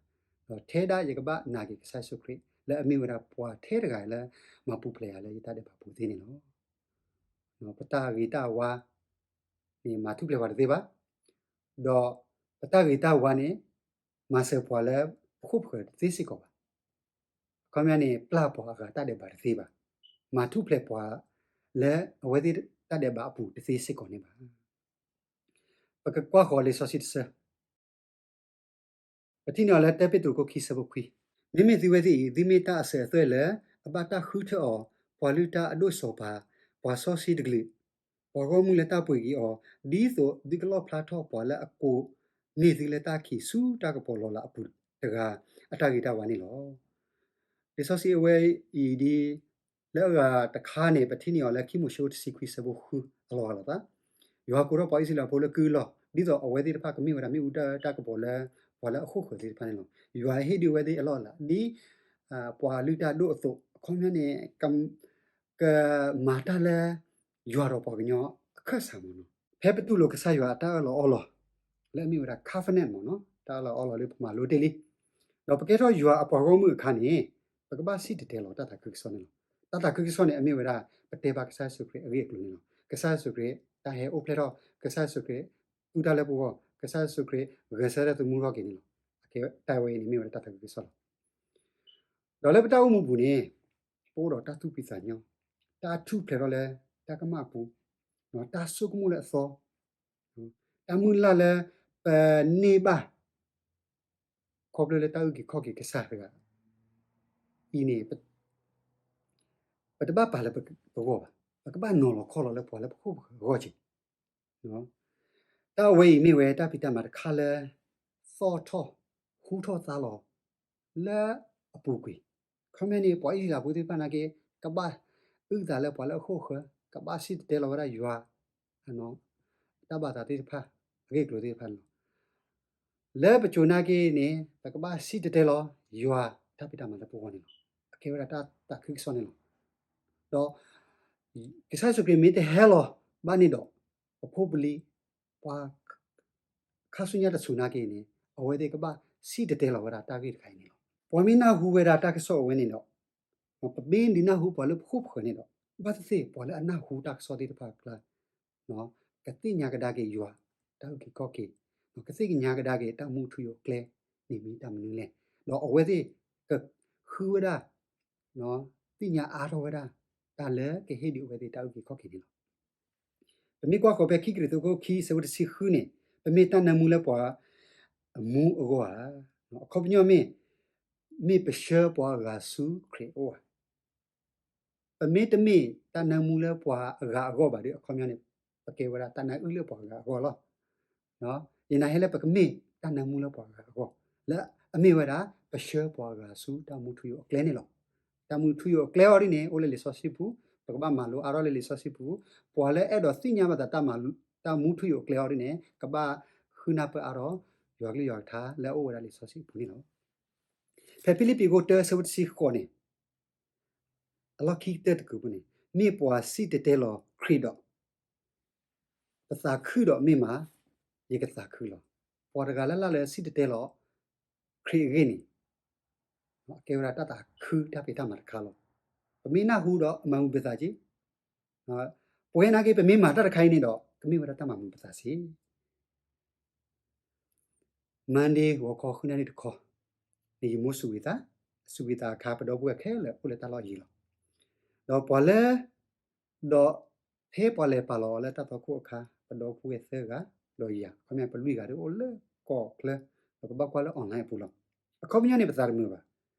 ဒီးထဲဒၣ်ယကဘၣ်နာ်က့ၤကစၢ်ယ့ၣ်ၡူးခရံာ် လၢအမ့ၢ်ဝဲဒၣ်ပှၤထဲတဂၤလၢ မၤပူၤဖျဲးယၤလၢယတၢ်ဒဲးဘးပူၤသ့န့ၣ်လီၤ. ပတၢ်ဂ့ၤတၢ်ဝါန့ၣ် မၤထူၣ်ဖျဲးပှၤတသ့ဘၣ်, ဒီးပတၢ်ဂ့ၤတၢ်ဝါန့ၣ် မၤစၢၤပှၤလၢပခိၣ်ပဃၢၤတသ့စ့ၢ်ကီးဘၣ်. အခီပညီန့ၣ် ပျၢ်ပှၤအဂၤတၢ်ဒဲးဘးတသ့ဘၣ်, မၤထူၣ်ဖျဲးပှၤလၢအဝဲသ့ၣ်တၢ်ဒဲးဘးအပူၤတသ့စ့ၢ်ကီးန့ၣ်ဘၣ်. ပကကွၢ်ဃီၤလံာ်စီဆှံတဆၢ ပထံၣ်န့ၢ်အီၤလၢ တၢပ့းတရူး ခိၣ်ခံ ဆၢဖိခွံ, မ့မ့ၢ်သုဝဲသ့ၣ်အံၤ သုမ့ၢ်တၢ်အစၢၤအသွဲၣ်လၢ အဘၣ်တၢ်ဃုထၢအီၤ, ပှၤလုၢ်တၢ်အဒိၣ်စီၤပၤ, ပှၤစီဆှံတကလုာ်, ပှၤဂီၢ်မုၢ်လၢတၢ်ပှ့ၤက့ၤအီၤ, ဒ်သိးသုကလီၣ်ဖျါထီၣ်ပှၤလၢအကိးန့ၢ်သုလၢတၢ်ခံးဆူတၢ်ကပီၤလီၤလးအပူၤတဂၤ အတၢ်ဂ့ၤတၢ်ဝါန့ၣ်လီၤ. လံာ်စီဆှံအဝဲအံၤဒ် လၢအဂၤတခါန့ၣ် ပထံၣ်န့ၢ်အီၤလၢ ခံမိၤၡ့ တဆံခွံ ဆၢဖိဃု အလီၤဂာ်လိာ်သး, ယွၤကိးထီၣ်ပှၤအံၣ်စရ့လးဖိလၢကုၢ်အလီၢ် ဒ်သိးအဝဲသ့ၣ်တဖၣ်ကမ့ၢ်ဝဲဒၣ်မ့ၣ်အူတၢ်အၢတၢ်ကပီၤလၢ ပှၤလၢအဃိာ်ဃၢၤသ့ၣ်တဖၣ်န့ၣ်လီၤ. ယွၤဟ့ၣ်ဒုးဝဲသ့ၣ်အလီၢ်အလၤ ဒ်ပှၤလုၢ်တၢ်ဒိၣ်အသိး အခီပညီန့ၣ် ကမၤတၢ်လၢ ယွၤဒီးပှၤကညီအခၢၣ်စးမ့ၢ်နီၤ. ဖဲပတူၢ်လိာ်ကစၢ်ယွၤအတၢ်အၢၣ်လီၤအီလီၤ လၢအမ့ၢ်ဝဲဒၣ် covenant မ့ၢ်နီၤ, တၢ်အၢၣ်လီၤအီလီၤလၢပမၤလိတ့ၢ်လံ, ဒီးပကဲထီၣ်ယွၤအပှၤဂီၢ်မုၢ်အခါန့ၣ် ပကဘၣ်စံၣ်တဲၤတဲလီၤတၢ်သးခုကစီၣ်န့ၣ်လီၤ. တၢ်သးခုကစီၣ်န့ၣ် အမ့ၢ်ဝဲဒၣ် ပတဲဘၣ်ကစၢ်ယ့ၣ်ၡူးခရံာ်အဂ့ၢ်အကျိၤန့ၣ်လီၤ. ကစၢ်ယ့ၣ်ၡူးခရံာ် တၢ်ဟဲအိၣ်ဖျဲၣ်ထီၣ်, ကစၢ်ယ့ၣ်ၡူးခရံာ် သူၣ်တၢ်လၢပဂီၢ်, ကစၢ်ယ့ၣ်ၡူးခရံာ် ဂဲၤဆၢထၢၣ်သမူထီၣ်က့ၤန့ၣ်လီၤ. အကဲတၢ်ဝဲအံၤန့ၣ် မ့ၢ်ဝဲဒၣ်တၢ်သးခုကစီၣ်လီၤ. ဒီးလၢပတၢ်အိၣ်မူပူၤန့ၣ် ပအိၣ်ဒီးတၢ်သူၣ်ဖှံသးညီ, တၢ်ထူၣ်ဖျဲးထီၣ်လၢတၢ်ကမၣ်အပူၤ, တၢ်ဆိကမိၣ်လၢအသီ, တၢ်မုၢ်လၢ်လၢပန့ၢ်ဘၣ် ခီဖျိလၢတၢ်အုၣ်က့ၤခီၣ်က့ၤကစၢ်တဂၤအံၤန့ၣ် ပတဘၣ်ပာ်လၢပဂီၢ်ဘၣ်, ပကဘၣ်နီၤလီၤခီလီၤလၢပှၤလၢပခိၣ်ပဃၢၤအဂီၢ်က့ၤ. တၢ်ဝဲအံၤမ့ၢ်ဝဲတၢ်ဖံးတၢ်မၤတခါလၢ သီၣ်ထီၣ်ဟူထီၣ်သါလီၤ လၢ အပူၤကွံာ်. ခီပညီန့ၣ် ပှၤအံၣ်စရ့လးဖိသ့ၣ်တဖၣ်နာ်က့ ကဘၣ်အုၣ်သးလၢပှၤလၢအဃိၣ်အဃၢၤ, ကဘၣ်စံၣ်တဲၤတဲလီၤဝဲဒၣ်ယွၤ တၢ်ဘၣ်သးသ့ၣ်တဖၣ် အဂ့ၢ်အကျိၤသ့ၣ်တဖၣ်န့ၣ်လီၤ. လၢပစိၤနာ်က့န့ၣ် ပကဘၣ်စံၣ်တဲၤတဲလီၤ ယွၤတၢ်ဖံးတၢ်မၤလၢပဂီၢ်န့ၣ်လီၤ. အကဲဝဲဒၣ်တၢ်သးခုကစီၣ်န့ၣ်လီၤ. ဒီး ကစၢ်ယ့ၣ်ၡူးခရံာ်မ့ၢ်တဟဲလီၤဘၣ်န့ၣ်ဒီး ပဖိပလံၤ ပှၤ ခါဆူညါတစိၤနာ်က့န့ၣ် အဝဲသ့ၣ်ကဘၣ်စံၣ်တဲၤတဲလီၤဝဲဒၣ်တၢ်ဂ့ၢ်တခါအံၤန့ၣ်လီၤ. ပှၤမ့ၢ်နၢ်ဟူဝဲဒၣ်တၢ်ကစီၣ်အဝဲန့ၣ်ဒီး ပမ့ၢ်ဒုးနၢ်ဟူပှၤလၢပခိၣ်ပဃၢၤန့ၣ်ဒီး ဘၣ်သ့ၣ်သ့ၣ်ပှၤလၢအနၢ်ဟူတၢ်ကစီၣ်သ့ၣ်တဖၣ်အကျါ ကသ့ၣ်ညါကဒါက့ၤယွၤ တၢ်အုၣ်က့ၤခီၣ်က့ၤ, ကသ့ၣ်ညါကဒါက့ၤတၢ်မူထူယိာ်အကျဲန့ၣ်မ့ၢ်တၢ်မနုၤလဲၣ်. ဒီးအဝဲသ့ၣ်ကဃုဝဲဒၣ် သ့ၣ်ညါအါထီၣ်ဝဲဒၣ် တၢ်လၢကဟ့ၣ်ဒုးအဝဲသ့ၣ်တၢ်အုၣ်က့ၤခီၣ်က့ၤန့ၣ်လီၤ. ပမ့ၢ်ကွၢ်ဃီၤဖဲခံကရံၣ်သူးခိၣ်ခံ ဆၢဖိတဆံဃုန့ၣ် ပမ့ၢ်တၢ်နၢမူလၢပှၤအမူအဂီၢ်ဧါ. အခီပညီမ့ၢ် မ့ၢ်ပဆှၢပှၤဂၤဆူခရံာ်အအိၣ်ဧါ. ပမ့ၢ်တမ့ၢ်တၢ်နၢမူလၢပှၤအဂၤအဂီၢ်ဘၣ်ဒီး အခီပညီန့ၣ် ပကဲဝဲဒၣ်တၢ်နၢအုၣ်လၢပှၤဂၤအဂီၢ်လီၤ. ယနာ်ဟဲလၢပကမ့ၢ်တၢ်နၢမူလၢပှၤဂၤအဂီၢ် လၢအမ့ၢ်ဝဲဒၣ် ပဆှၢပှၤဂၤဆူတၢ်မူထူယိာ်အကျဲန့ၣ်လီၤ. တၢ်မူထူယိာ်အကျဲအီၤဒ်န့ၣ် အိၣ်လၢလံာ်စီဆှံပူၤ, ပကဘၣ်မၤလိအါထီၣ်လၢလံာ်စီဆှံပူၤ, ပှၤလၢအဲၣ်ဒိးသ့ၣ်ညါဘၣ်သး တၢ်မူထူယိာ်အကျဲအီၤဒ်န့ၣ် ကဘၣ်ဃုနၢ်ပၢၢ်အါထီၣ် ယွၤကလုၢ်ယွၤကထါလၢအအိၣ်ဝဲဒၣ်လံာ်စီဆှံအပူၤန့ၣ်လီၤ. ဖဲဖံလံးပံးခိၣ်တၢ ဆၢဖိတဆံဃိးန့ၣ် အလီၢ်ခံကတၢၢ်တကုာ်ပူၤန့ၣ် မ့ၢ်ပှၤစံၣ်တဲၤတဲလီၤခရံာ်ဒီး ပသးခုဒီးမ့ၢ်မး ယကသးခုလီၤ. ပှၤတဂၤလၢ်လၢ်လၢစံၣ်တဲၤတဲလီၤခရံာ်အဂ့ၢ်န့ၣ် အကဲဝဲဒၣ်တၢ်သးခုတၢ်ဖံးတၢ်မၤတခါလီၤ. ပမ့ၢ်နၢ်ဟူဒီးအမၤမုာ်ပသးက့, ပဝဲနာ်က့ ပမ့ၢ်မၤတၢ်တခါအံၤန့ၣ်ဒီး ကမ့ၢ်ဝဲဒၣ်တၢ်မၤမုာ်ပသးစ့ၢ် Monday ဂီၤခီဃုနၣ်ရံၣ်တခီ န့ၣ်ယမိၢ်စူးဝံၤသး, စူးဝံၤသးအခါ ပဒီပုၢ်ဝဲၢ်ခဲလၢာ်အိၣ်လၢတၢ်လီၢ်ယံၤလီၤ. ဒီးပှၤလၢ ဒီးဖဲပှၤလဲၤပာ်လီၤအီၤလၢတၢ်တီခိၣ်အခါ ပဒီပုၢ်ဝဲၢ်သၢဂၤ ဒီးယၤ အခီပညီပလွံၢ်ဂၤဒီးအိၣ်လၢကီၢ်ချၢ ဒီးပဘၣ်ကွၢ်လၢ online အပူၤလီၤ. အခီပညီန့ၣ် ပသးတမုာ်ဘၣ်.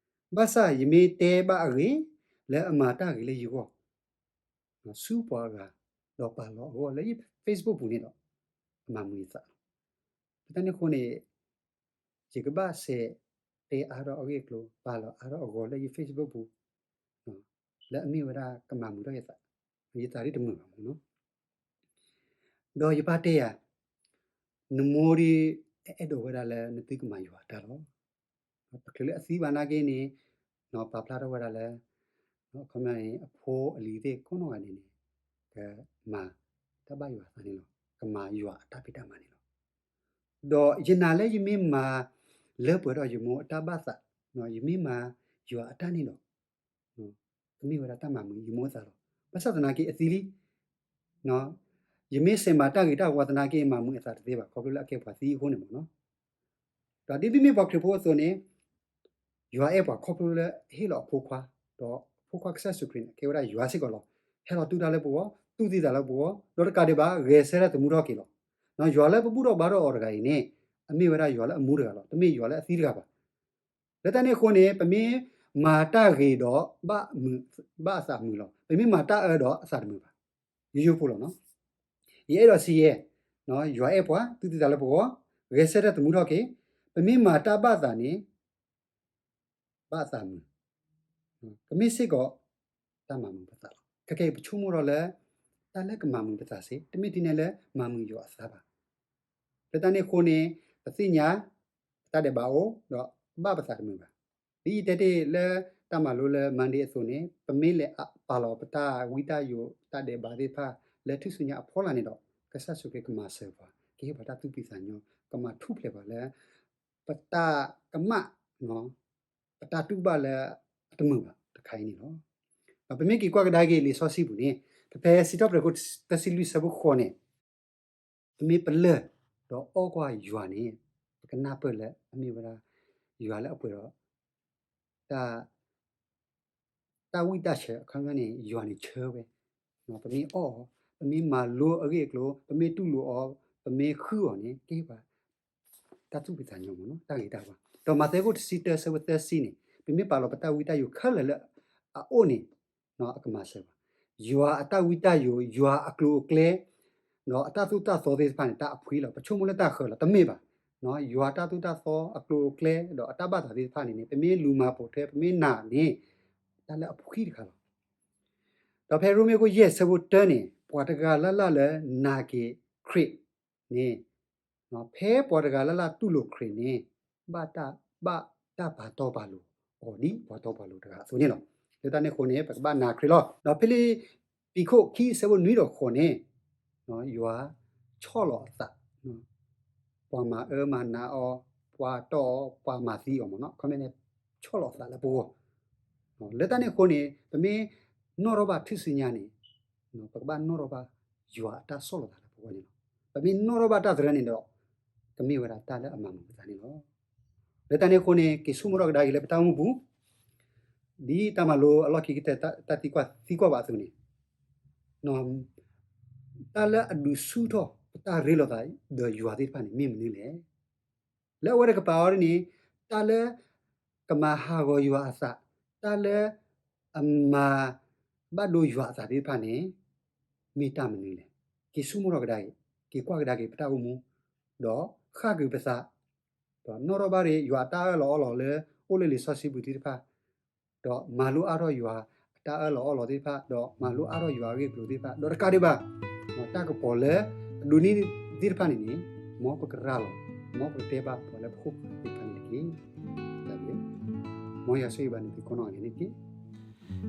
ဘၣ်ဆၣ်ယမ့ၢ်တဲဘၣ်အဂ့ၢ် လၢအမၤတၢ်ဂ့ၤလၢယဂီၢ် ဆူပှၤဂၤ ဒီးပာ်လီၤအဂီၢ်လၢယ Facebook ပူၤန့ၣ်ဒီး အမၤမုာ်ယသးလီၤ. လၢတၢ်န့ၣ်အဃိန့ၣ် ယကဘၣ်စဲးတဲအါထီၣ်အဂ့ၢ်အကျိၤ ပာ်လီၤအါထီၣ်အဂီၢ်လၢယ Facebook ပူၤ လၢအမ့ၢ်ဝဲဒၣ်ကမၤမုာ်ထီၣ်ယသး, ယသးဒ်တမုာ်ဘၣ်မ့ၢ်နီၤ. ဒီးယပၢ်တဲယၤ, နမိၢ်ဒ်အအဲၣ်ဒိးဝဲဒၣ်လၢနသုကမၤယွၤအတၢ်လီၤ. တချုးလၢအသံဘၣ်နာ်က့န့ၣ် ပာ်ဖျါထီၣ်ဝဲဒၣ်လၢ အခီပညီန့ၣ် အဖိအလံၤသ့ၣ်ကိးနီၢ်ဂၤဒဲးန့ၣ် ကမၤတၢ်ဘၣ်ယွၤအသးန့ၣ်လီၤ. ကမၤယွၤအတၢ်ဖံးတၢ်မၤန့ၣ်လီၤ. ဒီးယနာ်လၢယမ့ၢ်မၤလၢပှဲၤထီၣ်ယမိၢ်အတၢ်ဘၣ်သး, ယမ့ၢ်မၤယွၤအတၢ်န့ၣ်ဒီး ကမ့ၢ်ဝဲဒၣ်တၢ်မၤမုာ်ယမိၢ်အသးလီၤ. ဘၣ်ဆၣ်သနာ်က့အသံလံ ယမ့ၢ်စဲးမၤတၢ်ဂ့ၤတၢ်ဝါသနာ်က့ မၤမုာ်အသးတသ့ဘၣ် ခီဖျိလၢအကဲပှၤသံအဃိန့ၣ်မ့ၢ်နီၤ. ဒီးဒ်ပမ့ၢ်ပှၤခရံာ်ဖိအသိးန့ၣ် ယွၤအဲၣ်ပှၤခီဖျိလၢအဟ့ၣ်လီၤအဖိခွါ, ဒီးအဖိခွါကစၢ်ယ့ၣ်ၡူးခရံာ်န့ၣ် ကဲဝဲဒၣ်ယွၤစ့ၢ်ကီးလီၤ. ဟဲလီၤတူၢ်တၢ်လၢပဂီၢ်, တူၢ်သံသးလၢပဂီၢ်, ဒီးတကးဒံးဘၣ် ဂဲၤဆၢထၢၣ်သမူထီၣ်က့ၤလီၤ. ယွၤလၢပဘူၣ်ထီၣ်ဘါထီၣ်အီၤတဂၤအံၤန့ၣ် အမ့ၢ်ဝဲဒၣ်ယွၤလၢအမူတဂၤလီၤ. တမ့ၢ်ယွၤလၢအသံတဂၤဘၣ်. လၢတၢ်န့ၣ်အဃိန့ၣ် ပမ့ၢ်မၤတၢ်ဂ့ၤဒီး ဘၣ်အသးမုာ်လီၤ. ပမ့ၢ်မၤတၢ်အၢဒီးအသးတမုာ်ဘၣ်. ယိယိဖိလီၤနီၤ. ယအဲၣ်ဒိးစံးယဲ, ယွၤအဲၣ်ပှၤ, တူၢ်သံသးလၢပဂီၢ်, ဂဲၤဆၢထၢၣ်သမူထီၣ်က့ၤ, ပမ့ၢ်မၤတၢ်ဘၣ်သးန့ၣ် ဘၣ်အသးမုာ်, ကမ့ၢ်စ့ၢ်ကီး တၢ်မၤမုာ်ပသးလီၤ. ခဲကနံၣ်အံၤပဆိကမိၣ်ထီၣ်လၢ တၢ်လၢကမၤမုာ်ပသးစ့ၢ်, တမ့ၢ်ဒ်န့ၣ်လၢမၤမုာ်ယွၤအသးဘၣ်. လၢတၢ်န့ၣ်အဃိန့ၣ် ပသ့ၣ်ညါ ပတၢ်ဒဲးဘးအိၣ် ဒီးဘၣ်ပသးတမုာ်ဘၣ်. ဒ်ယတဲတ့ၢ်လၢတၢ်မၤလိလၢ Monday အသိးန့ၣ် ပမ့ၢ်လဲၤပာ်လီၤပတၢ်ဝံတၢ်ယိးတၢ်ဒဲးဘးသ့ၣ်တဖၣ် လၢထူၣ်စုညါအဖီလာ်န့ၣ်ဒီး ကစၢ်ယ့ၣ်ၡူးခရံာ်ကမၤစၢၤပှၤ, ကဟ့ၣ်ပှၤတၢ်သူၣ်ဖှံသးညီ, ကမၤထူၣ်ဖျဲးပှၤလၢ ပတၢ်ကမၣ် ပတၢ်တူၢ်ဘၣ်လၢအတမုာ်ဘၣ်တခါအံၤန့ၣ်လီၤ. ဒီးပမ့ၢ်က့ၤကွၢ်ကဒါက့ၤလံာ်စီဆှံပူၤန့ၣ် ပဖဲစံးထီၣ်ပတြၢၤခိၣ်တဆံလွံၢ်ဆၢဖိဃိးန့ၣ် ပမ့ၢ်ပလၢၢ် ဒီးအီၣ်ကွၢ်ယွၤန့ၣ် ပကနၢ်ပၢၢ်လၢအမ့ၢ်ဝဲဒၣ် ယွၤလၢအပှဲၤဒီး တၢ် တၢ်ဝံၣ်တၢ်ဆၢအခီပညီန့ၣ် ယွၤန့ၣ်ဆၢဝဲ, ပမ့ၢ်အီၣ်အီၤ, ပမ့ၢ်မၤလိအဂ့ၢ်အကျိၤ, ပမ့ၢ်တူၢ်လိာ်အီၤ, ပမ့ၢ်ဃုအီၤန့ၣ် ကဟ့ၣ်ပှၤ တၢ်သူၣ်ဖှံသးညီမ့ၢ်နီၤ, တၢ်ဂ့ၤတၢ်ဝါ. ဒီးမးသဲခိၣ်တဆံတၢဆၢဖိသၢဆံန့ၣ် ပမ့ၢ်ပာ်လီၤပတၢ်ဝံတၢ်ယိးခဲလၢာ်လၢအအိၣ်န့ၣ် အကမၤစၢၤပှၤ. ယွၤအတၢ်ဝံတၢ်ယိး, ယွၤအကျိၤအကျဲ ဒီးအတၢ်သိၣ်တၢ်သီသ့ၣ်တဖၣ်န့ၣ် တၢ်အဖှံလီၤ. ပဆိကမိၣ်လၢတၢ်ဃၢၤလီၤ, တမ့ၢ်ဘၣ်. ယွၤတၢ်သိၣ်တၢ်သီအကျိၤအကျဲ ဒီးအတၢ်ဘၣ်သးသ့ၣ်တဖၣ်န့ၣ်န့ၣ် ပမ့ၢ်လူၤမၤပိာ်ထွဲ ပမ့ၢ်နာ်န့ၣ် တၢ်လၢအဖှံတခါလီၤ. ဒီးဖဲရိမ့ၤခိၣ်ယဲၢ်ဆၢဖိတၢန့ၣ် ပှၤတဂၤလၢ်လၢ်လၢနာ်က့ၤခရံာ်န့ၣ် ဖဲပှၤတဂၤလၢ်လၢ်တူၢ်လိာ်ခရံာ်န့ၣ် ဘၣ်တၢ် ဘၣ်တၢ်ပာ်တီပာ်လိၤအီၤဒ်ပှၤတီပှၤလိၤတဂၤအသိးန့ၣ်လီၤ. လၢတၢ်န့ၣ်အဃိန့ၣ် ပကဘၣ်နာ်ခရံာ်လီၤ. ဒီးဖဲလံးပံၤခိၣ်ခံဆၢဖိနွံဒီးဃိးန့ၣ် ယွၤဆီၣ်လီၤအသး ပှၤမၤအၢမၤနးအီၤ, ပှၤတီၢ်အီၤ, ပှၤမၤသံအီၤမ့ၢ်နီၤ, ခီမ့ၢ်န့ၣ် ဆီၣ်လီၤအသးလၢပဂီၢ်. လၢတၢ်န့ၣ်အဃိန့ၣ် ပမ့ၢ်နီၣ်ထီၣ်ဘၣ်ထူၣ်စုညါန့ၣ် ပကဘၣ်နီၣ်ထီၣ်ဘၣ်ယွၤအတၢ်ဆီၣ်လီၤသးလၢပဂီၢ်န့ၣ်လီၤ. ပမ့ၢ်နီၣ်ထီၣ်ဘၣ်တၢ်သရၢန့ၣ်ဒီး ကမ့ၢ်ဝဲဒၣ်တၢ်လၢအမၤမုာ်ပသးန့ၣ်လီၤ. လၢတၢ်န့ၣ်အဃိန့ၣ် က့ၤဆိကမိၣ်ထီၣ်ကဒါက့ၤလၢပတၢ်အိၣ်မူပူၤ ဒ်တၢ်မၤလိအလီၢ်ခံကတၢၢ် တၢ်သံကွၢ်သံကွၢ်ဘၣ်အသိးန့ၣ် တၢ်လၢအဒုးဆူၣ်ထီၣ်ပတၢ်ရ့လိာ်သးဒီးယွၤသ့ၣ်တဖၣ်န့ၣ် မ့ၢ်မနုၤလဲၣ်. လၢအဝဲတကပၤအီၤဒ်န့ၣ် တၢ်လၢကမၤဟးဂီၤယွၤအသး, တၢ်လၢအမၤဘၣ်ဒိယွၤအသးသ့ၣ်တဖၣ်န့ၣ် မ့ၢ်တၢ်မနုၤလဲၣ်. က့ၤဆိကမိၣ်ထီၣ်ကဒါက့ၤ, က့ၤကွၢ်ကဒါက့ၤပတၢ်အိၣ်မူ, ဒီးဃၣ်ကွံာ်ပသး ဒီးနီၣ်ထီၣ်ဘၣ်ရ့ ယွၤအတၢ်အၢၣ်လီၤအီလီၤလၢ အိၣ်လၢလံာ်စီဆှံပူၤသ့ၣ်တဖၣ်, ဒီးမၤလိအါထီၣ်ယွၤအတၢ်အၢၣ်လီၤအီလီၤသ့ၣ်တဖၣ်, ဒီးမၤလိအါထီၣ်ယွၤအဂ့ၢ်အကျိၤသ့ၣ်တဖၣ်, ဒီးတကးဒံးဘၣ် တၢ်ကပီၤလၢအဒိးန့ၢ်သ့ၣ်တဖၣ်န့ၣ်န့ၣ် မ်ပကရၤလီၤ, မ်ပကတဲဘၣ်ပှၤလၢပခိၣ်သ့ၣ်တဖၣ်န့ၣ်တက့ၢ်. မ်ယွၤဆိၣ်ဂ့ၤဘၣ်နသုကိးနီၢ်ဂၤဒဲးန့ၣ်တက့ၢ်.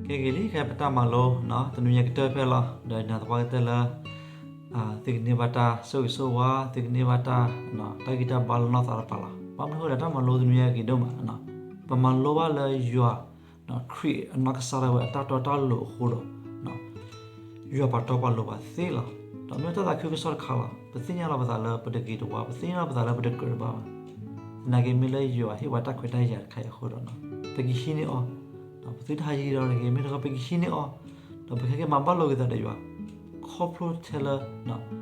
ကဲဂ့ၤလံ ခဲပတၢ်မၤလိ တနွံညါကတၢၢ်ဖဲလီၤ, ဒီးနာ်သပှၢ်ကတၢၢ်လၢ သုကန့ၢ်ဘၣ်တၢ်ဆိၣ်ဂ့ၤဆိၣ်ဝါ, သုကန့ၢ်ဘၣ်တၢ် တၢ်ဂံၢ်တၢ်ဘါလၢနီၢ်သးတပၤလီၤ. ဘၣ်မနုၤအဃိဒီးတၢ်မၤလိတနွံညါဂ့ၤဒိၣ်မး, ပမၤလိဘၣ်လၢယွၤ ခရံာ်အနီၢ်ကစၢ်ဒၣ်ဝဲအတၢ်တီတၢ်လိၤအဃိဒီး ယွၤပာ်တီပာ်လိၤပှၤသ့လီၤ. ဒီးမ့ၢ်တၢ်သးခုကစီၣ်တခါလီၤ. ပသ့ၣ်ညါလီၤပသးလၢပတဂ့ၤတဝါ, ပသ့ၣ်ညါလီၤပသးလၢပတကြၢးတဘၣ်ဘၣ်. သနာ်က့မ့ၢ်လၢယွၤဟ့ၣ်ပှၤတၢ်ခွဲးတၢ်ယာ်တခါအံၤအဃိဒီး ပကဟံးန့ၢ်အီၤ, ပသုတဟးယံၤဒီးတဂ့ၤ, မ့ၢ်တခီပကဟံးန့ၢ်အီၤ, ဒီးပကဟဲက့ၤမၤဘၣ်လိာ်က့ၤသးဒီးယွၤ ခီဖျိထဲလၢ ပတၢ်နာ်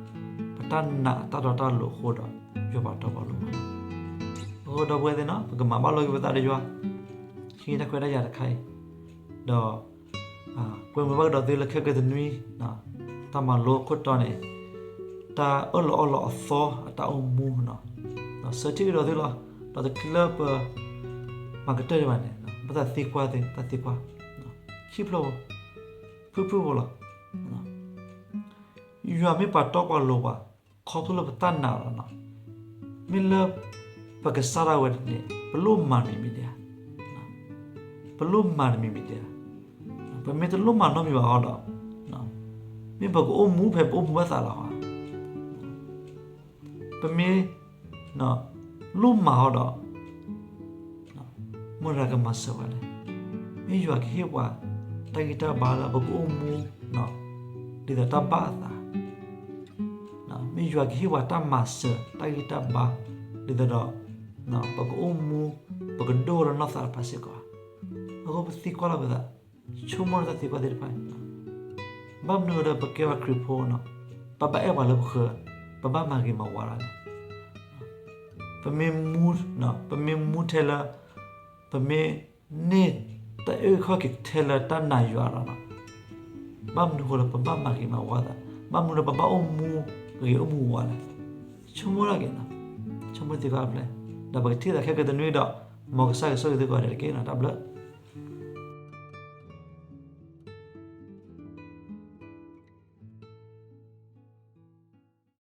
အတၢ်တီတၢ်လိၤအဃိဒီး ယွၤပာ်တီပာ်လိၤပှၤ. အဃိဒီပုၢ်ဝဲၢ်သ့ၣ်နီၤ ပကမၤဘၣ်လိာ်က့ၤပသးဒီးယွၤ ဟံးန့ၢ်တၢ်ခွဲးတၢ်ယာ်တခါအံၤ, ဒီး ကွဲမုာ်ဘၣ်ကဒီးသုလၢခဲကတနွံ တၢ်မၤလိခိၣ်တီန့ၣ် တၢ်အၢၣ်လီၤအီလီၤအသီအတၢ်အိၣ်မူ, ဒီးဆၢထံၣ်ကဒီးသုလီၤ. ဒီးတချုးလၢပ မၤကတၢၢ်ဒံးဘၣ်န့ၣ် ဘၣ်သးသံကွၢ်သ့ၣ် တၢ်သံကွၢ် ခံဖျၢၣ်ဖိ ဖုၣ်ဖုၣ်ဖိလီၤ. ယွၤမ့ၢ်ပှၤတီပှၤလိၤပှၤ ခီဖျိလၢပတၢ်နာ်လီၤ. မ့ၢ်လၢ ပကစၢ်ဒၣ်ဝဲန့ၣ် ပလိၣ်မၤတမံၤမံၤဒံးဧါ. ပလိၣ်မၤတမံၤမံၤဒံးဧါ. ပမ့ၢ်တလိၣ်မၤနီတမံၤဘၣ်အီၤဒီး မ့ၢ်ပကအိၣ်မူဖဲပအိၣ်မူဘၣ်သးလီၤ. ပမ့ၢ် လိၣ်မၤအီၤဒီး မတၤကမၤစၢၤပှၤလဲၣ်. မ့ၢ်ယွၤကဟ့ၣ်ပှၤ တၢ်ဂံၢ်တၢ်ဘါလၢပကအိၣ်မူ ဒ်သိးတၢ်ဘၣ်အသး, မ့ၢ်ယွၤကဟ့ၣ်ပှၤတၢ်မၤစၢၤ တၢ်ဂံၢ်တၢ်ဘါ ဒ်သိးဒီး ပကအိၣ်မူ ပကဒိၣ်ထီၣ်လၢနီၢ်သးတဖၣ်စ့ၢ်ကီး, အဃိပသံကွၢ်လီၤပသး ဆိကမိၣ်လၢတၢ်သံကွၢ်သ့ၣ်တဖၣ်န့ၣ်, ဘၣ်မနုၤအဃိဒီးပကဲပှၤခရံာ်ဖိန့ၣ် ပဘၣ်အဲၣ်ပှၤလၢပဃၢၤ, ပဘၣ်မၤဂ့ၤမၤဝါတၢ်လဲၣ်. ပမ့ၢ်မူ, ပမ့ၢ်မူထဲလၢ ပမ့ၢ်န့ၢ်တၢ်အုၣ်ခီၣ်က့ၤထဲလၢတၢ်နာ်ယွၤလီၤ. ဘၣ်မနုၤအဃိဒီး ပဘၣ်မၤဂ့ၤမၤဝါသး, ဘၣ်မနုၤဒီးပဘၣ်အိၣ်မူဂ့ၤအိၣ်မူဝါလဲၣ်. ဆိကမိၣ်ထီၣ်က့ၤ, ဆိကမိၣ်သံကွၢ်ဖျဲၣ်, ဒီးပကထံၣ်သးခဲကတနွံဒီး မ်ကစၢ်ကဆိၣ်ဂ့ၤသုကိးဂၤဒဲးတက့ၢ်. တၢ်ဘျုး